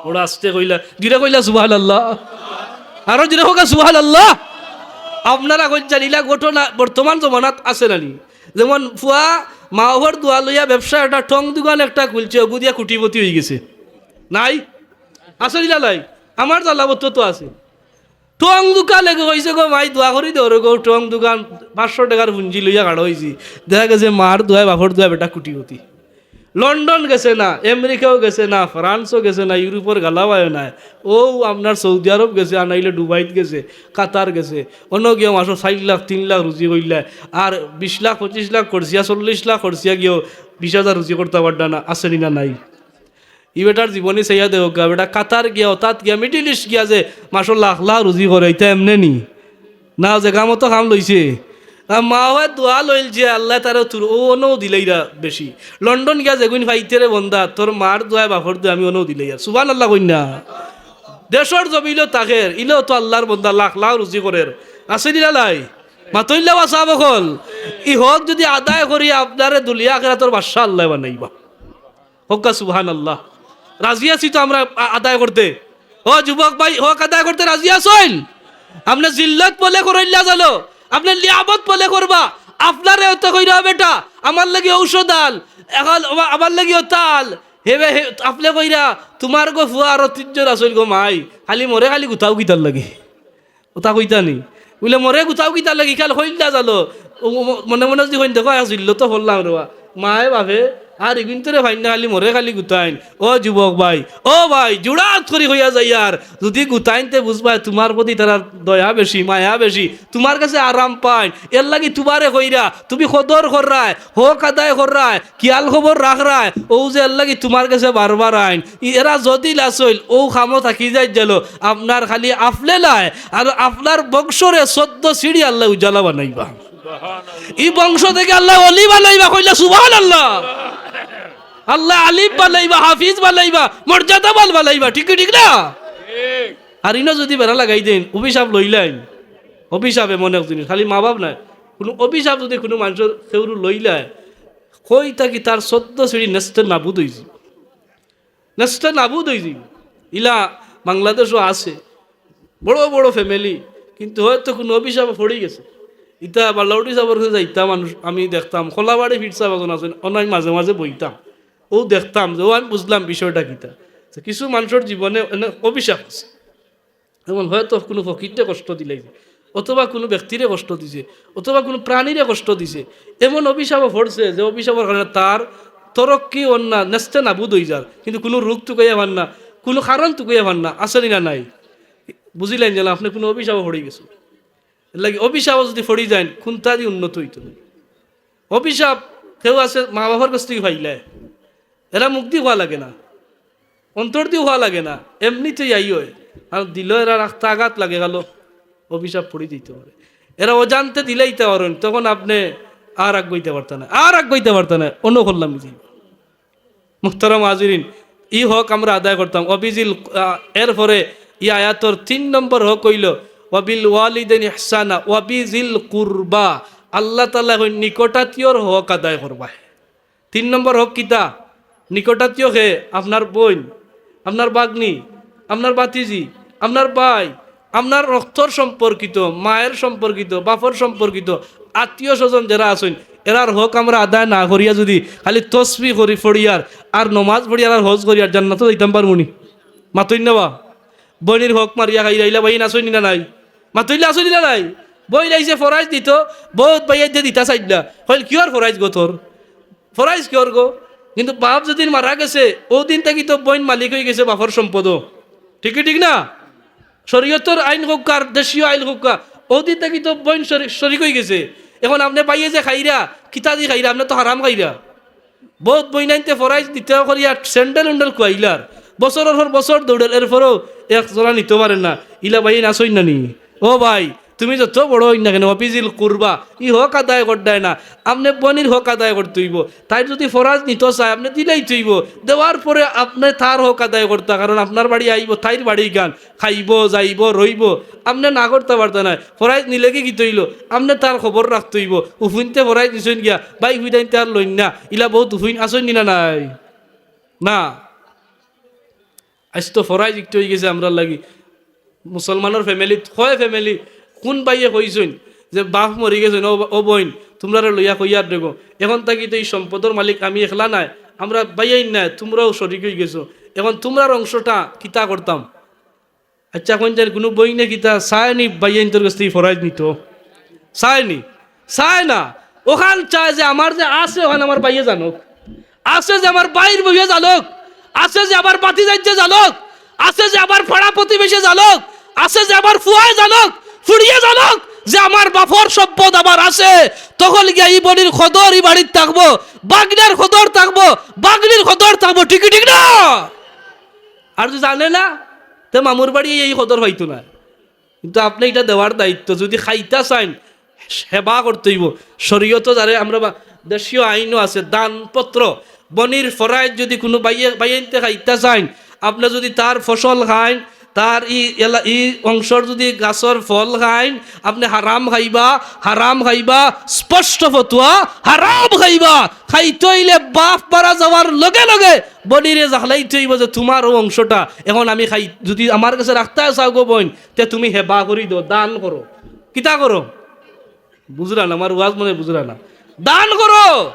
ওরা আস্তে কইলা, জুরে কইলা সুবহানাল্লাহ। আরো জুরে কইলা সুবহানাল্লাহ। আপনারা কইন জানিলা ঘটনা বর্তমান জমানাত আছে না নি? যেমন ফুয়া মা বাবার দোয়া লইয়া ব্যবসা একটা টং দোকান একটা খুলছে, অগু দিয়া কোটিপতি অইগেছে। নাই? আছে নি না নাই? আমার জালাবত তো আছে। টং দোকান এগু কইছে, "গো মাই, দোয়া করি দেও রে গো, টং দোকান পাঁচশো টেকার পুঞ্জি লইয়া খাড়া অইছি।" দেখা গেছে মার দোয়ায়, বাপর দোয়ায় বেটা কোটিপতি। লন্ডন গেছে না, আমেরিকাও গেছে না, ফ্রান্সও গেছে না, ইউরোপর গালাবায়ও নাই। অউ আপনার সৌদি আরব গেছে, আর নাইলে দুবাইত গেছে, কাতার গেছে। অনো গিয়া মাসো চাইর লাখ, তিন লাখ রুজি করিলায়, আর বিশ লাখ, পঁচিশ লাখ খরচিয়া, চল্লিশ লাখ খরচিয়া গিয়াও বিশ হাজার রুজি করতা পারতা না, আছে নি না নাই? ই বেটার জীবনী চাইয়া দেখউক্কা, বেটা কাতার গিয়া, অতাত গিয়া, মিডল ইস্ট গিয়া যে মাসো লাখ লাখ রুজি করে, ইতা এমনে নি? না, জেগা মতো কাম লইছে। আর মা বাবায় দোয়া লইল যে আল্লায় তারে তুর, অউ অনো দিলাইরা বেশি। লন্ডন গিয়া যেগুইন পাইতে রে বন্দা, তোর মার দোয়ায়, বাপর দোয়ায় আমি অনো দিলাইয়ার। সুবহানাল্লাহ কইন না। দেশর জমিনো থাকের, ইলেও তো আল্লার বন্দা, লাখ লাখ রুজি করের। আছে নি না নাই? মাতইল্লা বা সাব অকল। ই হক যুদি আদায় করি, আপনারে দুনিয়া আখেরাতর বাদশা আল্লায় বানাইবা। কউক্কা সুবহানাল্লাহ। রাজি আছি তো আমরা আ-, আদায় করতে? ও যুবক ভাই, হক আদায় করতে রাজি আছইন? আপনে জিল্লত বলে করইল্লা জানো, আপনে নিয়ামত বলে করবা। আপনারে অত কইরা বেটা, আমার লাগি ঔষধ আন, এখন আমা-, আমার লাগি অতা আন। হে বে, হে, আপনে কইরা, তুমার গো ফুয়া আরো তিনজন আছইন গো মাই, খালি মরে খালি গুতাও কিতার লাগি। অতা কইতা নি? বুলে, "মরে গুতাও কিতার লাগি, খালি কইল্লা জানো।" ও ম-, মনে মনে যুদি কইন, "দেখো, আজ জিল্লতো পড়লাম রে বা।" মায়ে বাপে আর ইগুইন্তরে পাইন না, খালি মরে খালি গুতাইন। ও যুবক ভাই, ও ভাই, জুরাত করি কইয়া যাইয়ার, যুদি গুতাইন তে বুঝবায়, তুমার প্রতি তারার দয়া বেশি, মায়া বেশি, তুমার গেছে আরাম পাইন। এরলাগি তুমারে কইরা, তুমি কদর কররায়, হক আদায় কররায়, খিয়াল খবর রাখরায়, অউ যে এরলাগি তুমার গেছে বারবার আইন। ই এরা জটিল আসল, অউ কামো থাকি যাইত জানো, আপনার খালি আপনে নায়, আর আপনার বংশরে চৌদ্দ সিঁড়ি আল্লায় উজালা বানাইবা। ই বংশ থাকি আল্লায় অলি বানাইবা, কইলা সুবহানাল্লাহ। আল্লায় আলিম বানাইবা, হাফিজ বানাইবা, মর্যাদাবান বানাইবা, ঠিক কি ঠিক না? আর ইনো যুদি বেড়া লাগাই দেইন, অভিশাপ লইলাইন, অভিশাপ এমন এক জিনিস, খালি মা বাপ নায়, কুনু অভিশাপ যুদি কুনু মানষর কেউরু লইলায়, কই থাকি তার চৌদ্দ সিঁড়ি নেস্তে নাবুদ অইযিবো। নেস্তে নাবুদ অইযিবো। ইলা বাংলাদেশো আছে, বড় বড় family, কিন্তু হয়তো কুনু অভিশাপো পড়ি গেছে। ইতা বাল্লাউটি সাবর গেছে যাইতা মানুষ, আমি দেখতাম, কলাবাড়ি ফির সাব একজন আছইন, অনো আমি মাঝে মাঝে বইতাম, অউ দেখতাম যে, অউ আমি বুঝলাম বিষয়টা কিতা। যে কিছু মানষর জীবনে এনে অভিশাপ আছে। যেমন হয়তো কুনু ফকিররে কষ্ট দিলাইছে, অথবা কুনু ব্যক্তিরে কষ্ট দিছে, অথবা কুনু প্রাণীরে কষ্ট দিছে, এমন অভিশাপো পড়ছে যে অভিশাপর কারণে তার তরক্কি অর না, নেস্তে নাবুদ অইযার, কিন্তু কুনু রোগ তুকাইয়া পার না, কুনু কারণ তুকাইয়া পার না, আছে নি না নাই? বুঝিলাইন যেন আপনে কুনু অভিশাপো পড়ি গেছইন। এরলাগি অভিশাপো যুদি পড়ি যাইন, কুনটাদি উন্নত অইতো নায়। অভিশাপ কেউ আছে মা বাপর গেছ থাকি পাইলায়, এরা মুখদি কওয়া লাগে না, অন্তরদিও কওয়া লাগে না, এমনিতেই আইও। আর দিলো এরার আখতা আঘাত লাগে গেলো, অভিশাপ পড়ি যাইতো পারে। এরা অজান্তে দিলাইতা পারইন, তখন আপনে আর আগুয়াইতা পারতা নায়, আর আগুয়াইতা পারতা নায়, অনো করলাম যাই। মুহতারাম হাজিরিন, ই হক আমরা আদায় করতাম। ওয়াবিজিল, আহ, এরপরে ই আয়াতর তিন নম্বর হক অইলো, "ওয়াবিল ওয়ালিদাইনি ইহসানা, ওয়াবিজিল কুরবা।" আল্লাহ তাআলায় কইন, "নিকটাত্মীয়র হক আদায় করবায়।" তিন নম্বর হক কিতা? নিকটাত্মীয় কে? আপনার বইন, আপনার ভাগ্নি, আপনার ভাতিজি, আপনার ভাই, আপনার রক্তর সম্পর্কিত, মায়ের সম্পর্কিত, বাপর সম্পর্কিত, আত্মীয় স্বজন যেরা আছইন, এরার হক আমরা আদায় না করিয়া যুদি খালি তসবি করি পড়িয়ার, আর নমাজ পড়িয়ার, আর হজ করিয়ার, জান্নাতো যাইতাম পারমুনি? মাতইন না বা? বইনর হক মারিয়া খাইরাইলা, বইন আছইন নি না নাই? মাতইলা আছইন নি না নাই? বইন আইছে ফরাইজ দিতো, বউত ভাইয়াইন্তে দিতা চাইলা। কইল, "কিওর ফরাইজ গো তোর? ফরাইজ কিওর গো?" কিন্তু বাপ যেদিন মারা গেছে, অউ দিন থাকি তো বইন মালিক অইগেছে বাপর সম্পদো। ঠিক কি ঠিক না? শরীয়তর আইন হউক্কা আর দেশীয় আইন হউক্কা, অউদি থাকি তো বইন শরি-, শরিক অইগেছে। এখন আপনে ভাইয়ে যে খাইরা, কিতা দি খাইরা, আপনে তো হারাম খাইরা। বউত বইনাইন্তে ফরাইজ দিতা করিয়া স্যান্ডেল উন্ডেল খুয়াইলার, বছরর পর বছর দৌড়ের, এরপরেও এক জোড়া নিতো পারের না। ইলা ভাইয়াইন আছইন না নি? ও ভাই, তুমি যত বড় অইন না কেনে, ওয়াবিজিল কুরবা, ই হক আদায় করতায় না। আপনে বইনর হক আদায় করতে অইবো। তাইর যুদি ফরাইজ নিতো চায়, আপনে দিলাইতে অইবো। দেওয়ার পরে আপনে তার হক আদায় করতা, কারণ আপনার বাড়ি আইবো, তাইর বাড়ি গান, খাইবো, যাইবো, রইবো। আপনে না করতা পারতা নায়। ফরাইজ নিলে কি কিতা অইলো? আপনে তার খবর রাখতে অইবো। উফুইন্তে ফরাইজ নিছইন গিয়া, ভাই হুইদাইন্তে আর লইন না। ইলা বউত উফুইন আছইন নি না নাই? না। আইজ তো ফরাইজ ইকটা অইগেছে আমরার লাগি। মুসলমানর ফ্যামিলিত, কয় ফ্যামিলি, কুন ভাইয়ে কইছইন যে বাফ মরিগেছইন, "ও, ও বইন, তুমরারে লইয়া কইয়ার দেগো, এখন থাকি তো ই সম্পদর মালিক আমি একলা নায়, আমরা ভাইয়াইন নায়, তুমরাও শরিক অইগেছো, এখন তুমরার অংশটা কিতা করতাম?" আইচ্ছা, কইন যেন কুনু বইনে কিতা চায় নি ভাইয়াইন্তর গেছ থাকি ফরাইজ নিতো? চায় নি? চায় না। অখান চায় যে আমার যে আছে, অখান আমার ভাইয়ে জানউক। আছে যে আমার ভাইর বউয়ে জানউক। আছে যে আমার ভাতিজাইন্তে জানউক। আছে যে আমার পাড়া প্রতিবেশে জানউক। আছে যে আমার ফুয়ায় জানউক, ফুড়িয়ে জানউক যে আমার বাফর সম্পদ আমার আছে। তখন গিয়া ই বইনর কদর ই বাড়িত থাকবো, ভাগনার কদর থাকবো, ভাগনির কদর থাকবো। ঠিক কি ঠিক না? আর যুদি জানে না, তে মামুর বাড়ি এই কদর পাইতো না। কিন্তু আপনে ইটা দেওয়ার দায়িত্ব, যুদি খাইতা চাইন, হেবা করতে অইবো। শরীয়তো যারে আমরা বা-, দেশীয় আইনও আছে, দানপত্র, বইনর ফরাইজ যুদি কুনু ভাইয়ে, ভাইয়াইন্তে খাইতা চাইন, আপনে যুদি তার ফসল খাইন, তার ই এলা-, ই অংশর যুদি গাছর ফল খাইন, আপনে হারাম খাইবা, হারাম খাইবা, স্পষ্ট ফতুয়া, হারাম খাইবা। খাইতে অইলে বাফ মারা যাওয়ার লগে লগে বইনরে জাখলাইতে অইবো যে তুমার অউ অংশটা এখন আমি খাই, যুদি আমার গেছে রাখতায় চাও গো বইন, তে তুমি হেবা করি দেও, দান করো। কিতা করো? বুঝরা না, আমার ওয়াজ মনে বুঝরা না। দান করো।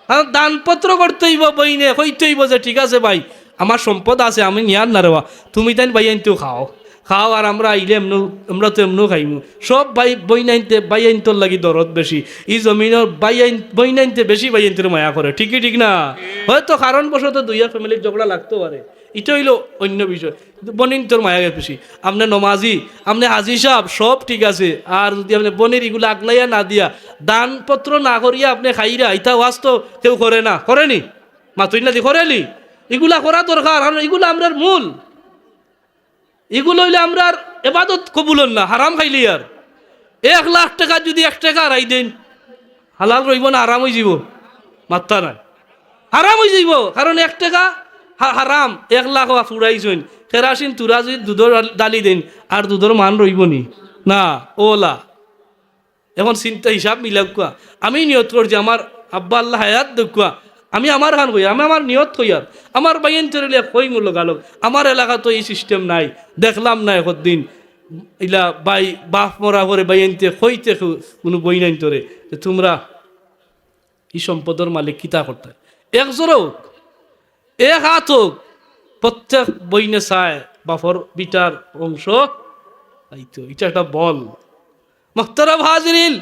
কারণ দানপত্র করতে অইবো বইনে, কইতে অইবো যে, "ঠিক আছে ভাই, আমার সম্পদ আছে, আমি নিয়ার না রেবা, তুমি তাইন ভাইয়াইন্তেউ খাও, খাও, আর আমরা আইলে এমনেউ, আমরা তো এমনেউ খাইমু।" সব ভাই বইনাইন্তে, ভাইয়াইন্তর লাগি দরদ বেশি। ই জমিনর ভাইয়াইন-, বইনাইন্তে বেশি ভাইয়াইন্তরে মায়া করে। ঠিক কি ঠিক না? হয়তো কারণবশত দুইয়া ফ্যামিলির ঝগড়া লাগতো পারে, ইটা অইলো অইন্য বিষয়। কিন্তু বইনাইন্তর মায়া বেশি। আপনে নমাজি, আপনে হাজি সাব, সব ঠিক আছে। আর যুদি আপনে বইনর ইগুলা আগলাইয়া না দিয়া, দানপত্র না করিয়া আপনে খাইরা, ইতা ওয়াজ তো কেউ করে না, করে নি? মাতইন না দি, করে নি? ইগুলা করা দরকার, কারণ ইগুলা আমরার মূল। ইগুলা অইলে আমরার এবাদত কবুল অর না, হারাম খাইলে আর। এক লাখ টেকা যুদি এক টেকা হারাই দেইন, হালাল রইবো না হারাম অইযিবো? মাত্তা নাই, হারাম অইযিবো। কারণ এক টেকা হা-, হারাম, এক লাখ অইয়া ফুরাইছইন। কেরাসিন তুরা যুদি দুধো ডাল-, ডালি দেইন, আর দুধর মান রইবো নি? না, অলা। এখন চিন্তা হিসাব মিলাউক্কা। আমি নিয়ত করছি, আমার আব্বা আল্লায় হায়াত দেউক্কা, আমি আমার খান কইয়ার, আমি আমার নিয়ত কইয়ার, আমার ভাইয়াইন্তরে লইয়া কইমু লগালগ। আমার এলাকাত তো ই system নাই, দেখলাম না একদিন। ইলা ভাই, বাফ মরা পরে ভাইয়াইন্তে কইতে কু-, কুনু বইনাইন্তরে যে তুমরা ই সম্পদর মালিক কিতা করতায়? এক জোড়া অউক, এক আত অউক, প্রত্যেক বইনে চায় বাফর ভিটার অংশ পাইতো। ইটা একটা বল। মোহতারাম হাজিরিন,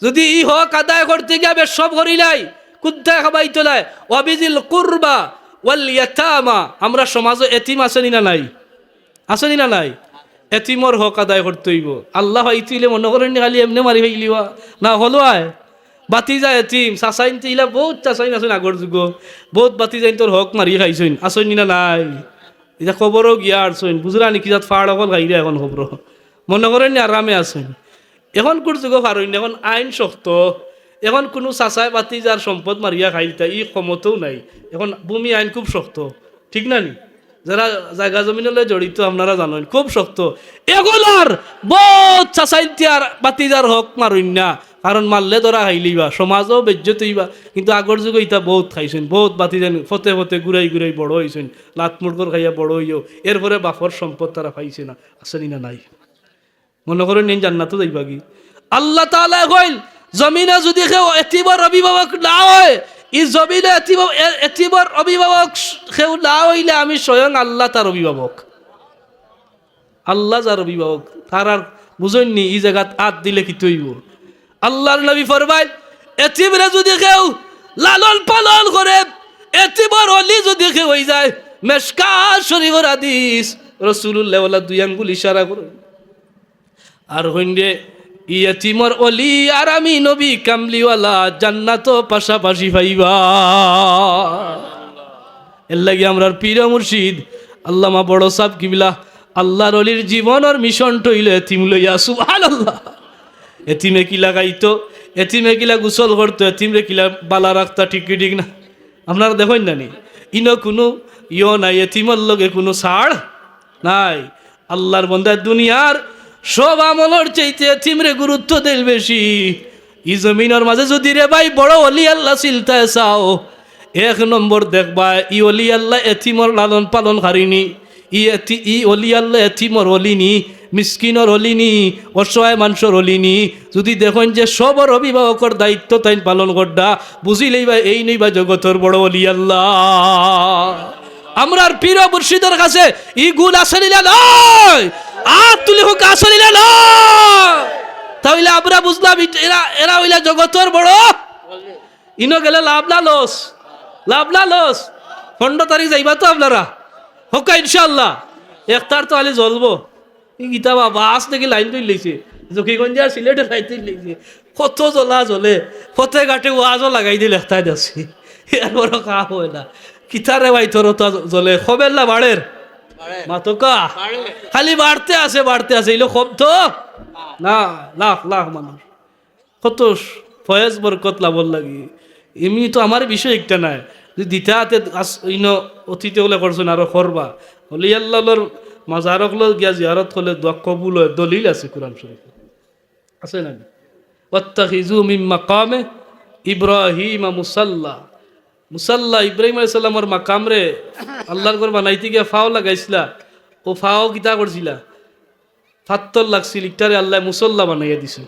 যুদি ই হক আদায় করতে গিয়া বেশ সব করিলাই, কুন্তায় খাবাইতো নায়, ওয়াবিজিল কুরবা ওয়াল ইয়াতামা, আমরার সমাজো এতিম আছে নি না নাই? আছে নি না নাই? এতিমর হক আদায় করতে অইবো। আল্লায় পাইতে অইলে মনো করইন নি খালি এমনে মারি ফাইলিবা? না, হকলউ আয়। ভাতিজা এতিম, চাচাইন্তে ইলা বউত চাচাইন আছইন আগর যুগো। বউত ভাতিজাইন্তর হক মারি খাইছইন। আছইন নি না নাই? ইতা কবরো গিয়া আরছইন। বুঝরা নি কিজাত ফাড় অকল খাইরা এখন কবরো। মনো করইন নি আরামে আছইন। এখনকুর যুগো পারইন না, এখন আইন শক্ত। এখন কুনু চাচায় ভাতিজার সম্পদ মারিয়া খাইলিতা, ই ক্ষমতাও নাই। এখন ভূমি আইন খুব শক্ত। ঠিক না নি? যারা জাগা জমিনর লগে জড়িত, আপনারা জানইন, খুব শক্ত। এগুলার বউত চাচাইন্তে আর ভাতিজার হক মারইন না, কারণ মারলে ধরা খাইলিবা, সমাজও বেইজ্জত অইবা। কিন্তু আগর যুগো ইতা বউত খাইছইন, বউত ভাতিজাইন ফতে ফতে ঘুরাই ঘুরাই বড় অইছইন, লাত মুড়গর খাইয়া বড় অইয়াও, এরপরে বাফর সম্পদ তারা পাইছে না, আছে নি না নাই? মনো করইন নি জান্নাতো যাইবাগি? আল্লাহ তাআলায় কইন, জমিনো যুদি কেউ এতিমর অভিভাবক না অয়, ই জমিনো এতিম-, এ-, এতিমর অভিভাবক কেউ না অইলে আমি স্বয়ং আল্লাহ তার অভিভাবক। আল্লাহ যার অভিভাবক, তার আর বুঝইন নি ই জাগাত আত দিলে কিতা অইবো? আল্লাহর নবী ফরমাইন, এতিমরে যুদি কেউ লালন পালন করে, এতিমর অলি যুদি কেউ অইযায়, মেশকাত শরীফর হাদিস, রসুলুল্লাহ ওলা দুই আঙ্গুল ইশারা করইন। আর কইন রে, ই এতিমর অলি আর আমি নবী কামলিওয়ালা জান্নাতো পাশাপাশি পাইবা। এর লাগি আমরার পীর মুর্শিদ আল্লামা বড় সাব কিবলা আল্লাহর অলির জীবনর মিশনটা অইলো এতিম লইয়া। সুবহানাল্লাহ। এতিমে কিলা খাইতো, এতিমে কিলা গোসল করতো, এতিমরে কিলা বালা রাখতা, ঠিক কি ঠিক না? আপনারা দেখইন না নি? ইনো কুনু ইয়ো নাই, এতিমর লগে কুনু ছাড় নাই। আল্লাহর বন্দা দুনিয়ার সব আমলর চাইতে এতিমরে গুরুত্ব দেইল বেশি। ই জমিনর মাঝে যুদি রে ভাই বড় অলি আল্লাহ চিনতায় চাও, এক নম্বর দেখবায় ই অলি আল্লাহ এতিমর লালন পালন করিনি। ই এতি-, ই অলি আল্লাহ এতিমর অলি নি, মিসকিনর অলি নি, অসহায় মানষর অলি নি। যুদি দেখইন যে সবর অভিভাবকর দায়িত্ব তাইন পালন কররা, বুঝিলাইবা এইন অইবা জগতর বড় অলি আল্লাহ। আমরার পীর মুর্শিদর কাছে ই গুণ আছে নি না নাই? আত তুলি কউক্কা, আছে নি না নাই? তা অইলে আমরা বুঝলাম ইট-, এরা, এরা অইলা জগতর বড়। ইনো গেলে লাভ না লস? লাভ না লস? পনরো তারিখ যাইবা তো আপনারা? কউক্কা ইনশাআল্লাহ। ইফতার তো খালি জ্বলবো। ই কিতা বা বাস দেখি লাইন ধরি লইছে, জকিগঞ্জে আর সিলেটে লাইন ধরি লইছে। কত জ্বলা জ্বলে, পথে ঘাটে ওয়াজও লাগাই দিলে একটাই দেশি। এর বড় কাম অয় না। কিতারে ভাই তোর তো জ্বলে, কমের না বাড়ের? মাতউক্কা। খালি বাড়তে আছে, বাড়তে আছে, ইলো কম তো না, লাখ লাখ মানুষ। কত ফয়েজ বরকত লাভর লাগি। এমনি তো আমার বিষয় একটা নাই। যদি দিতা হাতে আস-, ইনো অতীতে অকলে করছইন, আরো করবা। অলি আল্লাহর মাজার অকলো গিয়া জিয়ারত করলে দোয়া কবুল অয়, দলিল আছে কোরআন শরীফে। আছে না? "ওয়াত্তাখিযু মিন মাকামে ইব্রাহিমা মুসাল্লা।" মুসাল্লা, ইব্রাহিম আলাইহিস সালামর মাকামরে আল্লাহর ঘর বানাইতে গিয়া ফাও লাগাইছিলা, অউ ফাও কিতা করছিলা? ফাত্তর লাগছিল, ইটারে আল্লায় মুসল্লা বানাইয়া দিছে।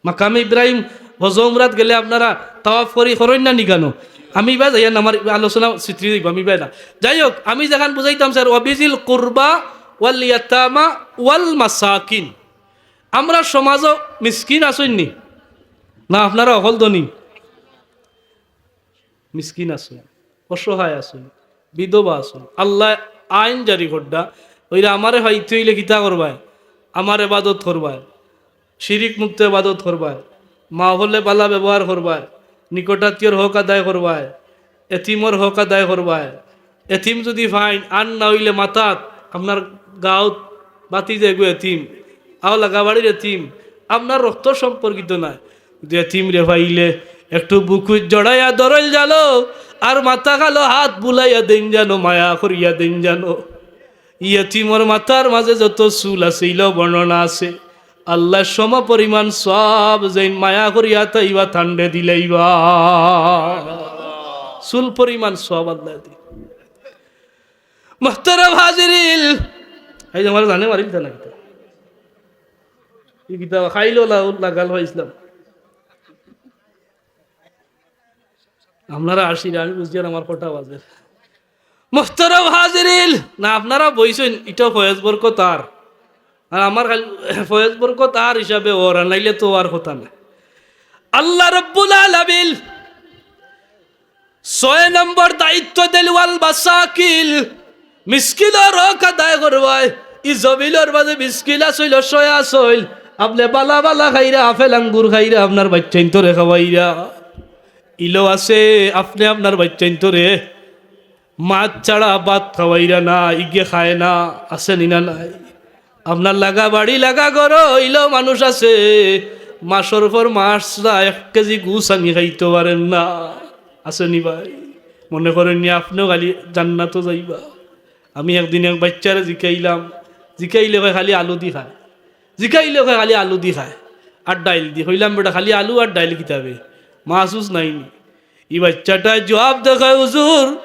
মাকামে ইব্রাহিম হজ উমরাত গেলে আপনারা তাওয়াফ করি করইন না নি কেনে? আমি ইবায় যাইয়ার না, আমার আলোচনা ছিতরি যাইবো, আমি ইবায় না। যাই হোক, আমি যেখান বুঝাইতাম চাইয়ার, "ওয়াবিজিল কুরবা ওয়াল ইয়াতামা ওয়াল মাসাকিন।" আমরার সমাজো মিসকিন আছইন নি? না, আপনারা অকল ধনী? মিসকিন আছইন, অসহায় আছইন, বিধবা আছইন। আল্লায় আইন জারি কররা, অইরা আমারে পাইতে অইলে কিতা করবায়? আমার এবাদত করবায়, শিরিক মুক্ত এবাদত করবায়, মা অকলরে বালা ব্যবহার করবায়, নিকটাত্মীয়র হক আদায় করবায়, এতিমর হক আদায় করবায়। এতিম যুদি পাইন, আর না অইলে মাতাত, আপনার গাঁওত বাতি যেগু এতিম, আও লাগাবাড়ির এতিম, আপনার রক্ত সম্পর্কিত নায়। যুদি এতিমরে পাইলে একটু বুকুত জড়াইয়া ধরইল জানো, আর মাথাখানো হাত বুলাইয়া দেইন জানো, মায়া করিয়া দেইন জানো। ই এতিমর মাথার মাঝে যত চুল আছে, ইলাও বর্ণনা আছে। আল্লায় সমপরিমাণ সওয়াব যেইন মায়া করিয়া তাইবা তানরে দিলাইবা। চুল পরিমাণ সওয়াব আল্লায় দি। মুহতারাম হাজিরিন, এই যে আমার জানে মারিল তা না কিতা? ই কিতা খাইলো লা-, লাগাল অইছিলাম। আপনারা আসিরা, আমি বুঝিয়ার আমার কটা বাজে। মুহতারাম হাজিরিন, না আপনারা বইছইন, ইটা ফয়েজ বরকত আর, আর আমার খালি ফয়েজ বরকত আর হিসাবে অর, আর নাইলে তো আর কথা নাই। আল্লাহ রাব্বুল আলামিন ছয় নম্বর দায়িত্ব দিল, ওয়াল মাসাকিন, মিসকিনর হক আদায় করবায়। ই জমিনর মাঝে মিসকিন আছইল, অসহায় আছইল, আপনে বালা বালা খাইরা, আপেল আঙ্গুর খাইরা, আপনার বাইচ্চাইন্তরে খাওয়াইরা। ইলো আছে, আপনে আপনার বাইচ্চাইন্তরে মাছ ছাড়া ভাত খাওয়াইরা না, ইগে খায় না, আছে নি না নাই? আপনার লাগা বাড়ি লাগা ঘরো ইলো মানুষ আছে, মাসর পর মাস ছাড়া এক কেজি গুস আনি খাইতো পারের না, আছে নি ভাই? মনে করইন নি আপনেও খালি জান্নাতো যাইবা? আমি একদিন এক বাইচ্চারে জিকাইলাম, জিকাইলে কয় খালি আলু দি খায়, জিকাইলে কয় খালি আলু দি খায় আর ডাইল দি। কইলাম, "বেটা, খালি আলু আর ডাইল কিতাবে? মাছ উছ নাই নি?" ই বাইচ্চাটায় জুয়াব দেখায়, "হুজুর,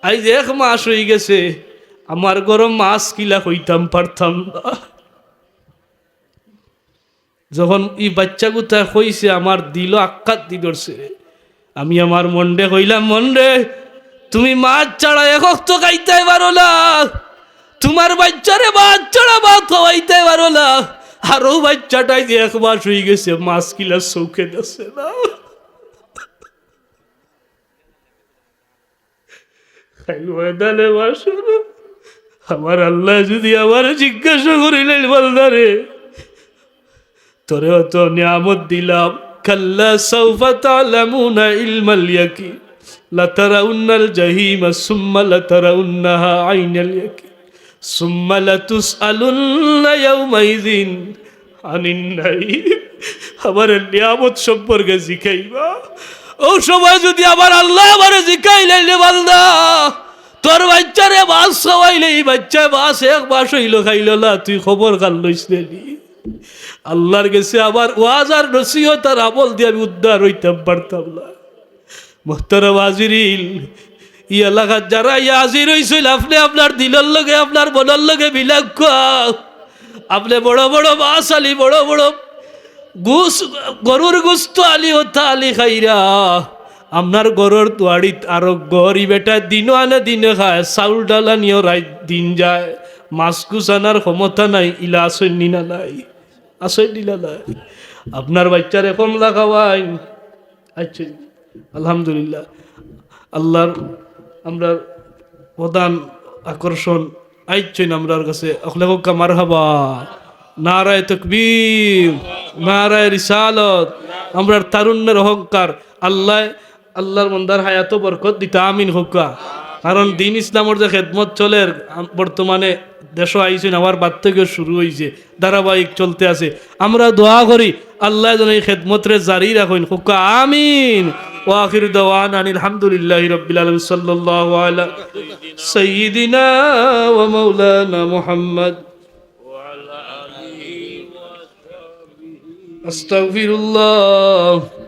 আইজ এক মাস অইগেছে, আমার ঘরো মাছ কিলা কইতাম পারতাম না।" যখন ই বাইচ্চাগুতায় কইছে, আমার দিলো আক্কাত দি ধরছে। আমি আমার মনরে কইলাম, "মনরে, তুমি মাছ ছাড়া এক অক্ত খাইতায় পারো না, তুমার বাইচ্চারে মাছ ছাড়া ভাত খাওয়াইতায় পারো না, আর অউ বাইচ্চাটায় যে এক মাস অইগেছে মাছ কিলা চউখে দেখছে না।" কাইল ময়দানে মাশর আমার আল্লায় যুদি আমারে জিজ্ঞাসা করিলাইন, "বান্দারে, তোরে অত নিয়ামত দিলাম, كلا سوف تعلمون علم اليقين لترون الجحيم ثم لترونها عين اليقين ثم لتسألن يومئذ عن النعيم।" আমার নিয়ামত সম্পর্কে জিকাইবা। অউ সময় যুদি আমার আল্লায় আমারে জিকাইলাইন, "বান্দা, তোর বাইচ্চারে মাছ খাওয়াইলে, ই বাইচ্চায় মাছ এক মাস অইলো খাইলো না, তুই খবর কার লইছলে নি?" আল্লার গেছে আমার ওয়াজ আর নসিহত আর আমল দি আমি উদ্ধার অইতাম পারতাম না। মোহতারাম হাজিরিন, ই এলাকাত যারা ইয়া হাজির অইছইন, আপনে আপনার দিলর লগে, আপনার মনর লগে মিলাউক্কা। আপনে বড় বড় মাছ আলি, বড় বড় গুস-, গরুর গুস্ত আলি, হতা আলি খাইরা। আপনার ঘরর দুয়ারিত আরো ঘর, ই বেটায় দিনো আনে দিনে খায়, চাউল ডাল আনিও রাইত দিন যায়, মাছ গুস আনার ক্ষমতা নাই, ইলা আছইন নি না নাই? আছইন নি না নাই? আপনার বাইচ্চারে কমলা খাওয়াইন, আইচ্ছা, আলহামদুলিল্লাহ। আল্লার আমরার প্রধান আকর্ষণ আইচ্ছইন আমরার গেছে। অকলে কউক্কা মারহাবা। নারায়ে তকবীর, নারায়ে রিসালত। আমরার তারুণ্যর অহংকার। আল্লায়, আল্লার বন্দার হায়াতো বরকত দিতা, আমিন কউক্কা। কারণ দিন ইসলামর যে খেদমত চলের, আম-, বর্তমানে দেশো আইছইন, আমার বাদ থাকিও শুরু অইছে। ধারাবাহিক চলতে আছে। আমরা দোয়া করি আল্লায় যেন ই খেদমতরে জারি রাখইন। কউক্কা আমিন। وآخر دعوانا أن الحمد لله رب العالمين. صلى الله على سيدنا ومولانا محمد. أستغفر الله.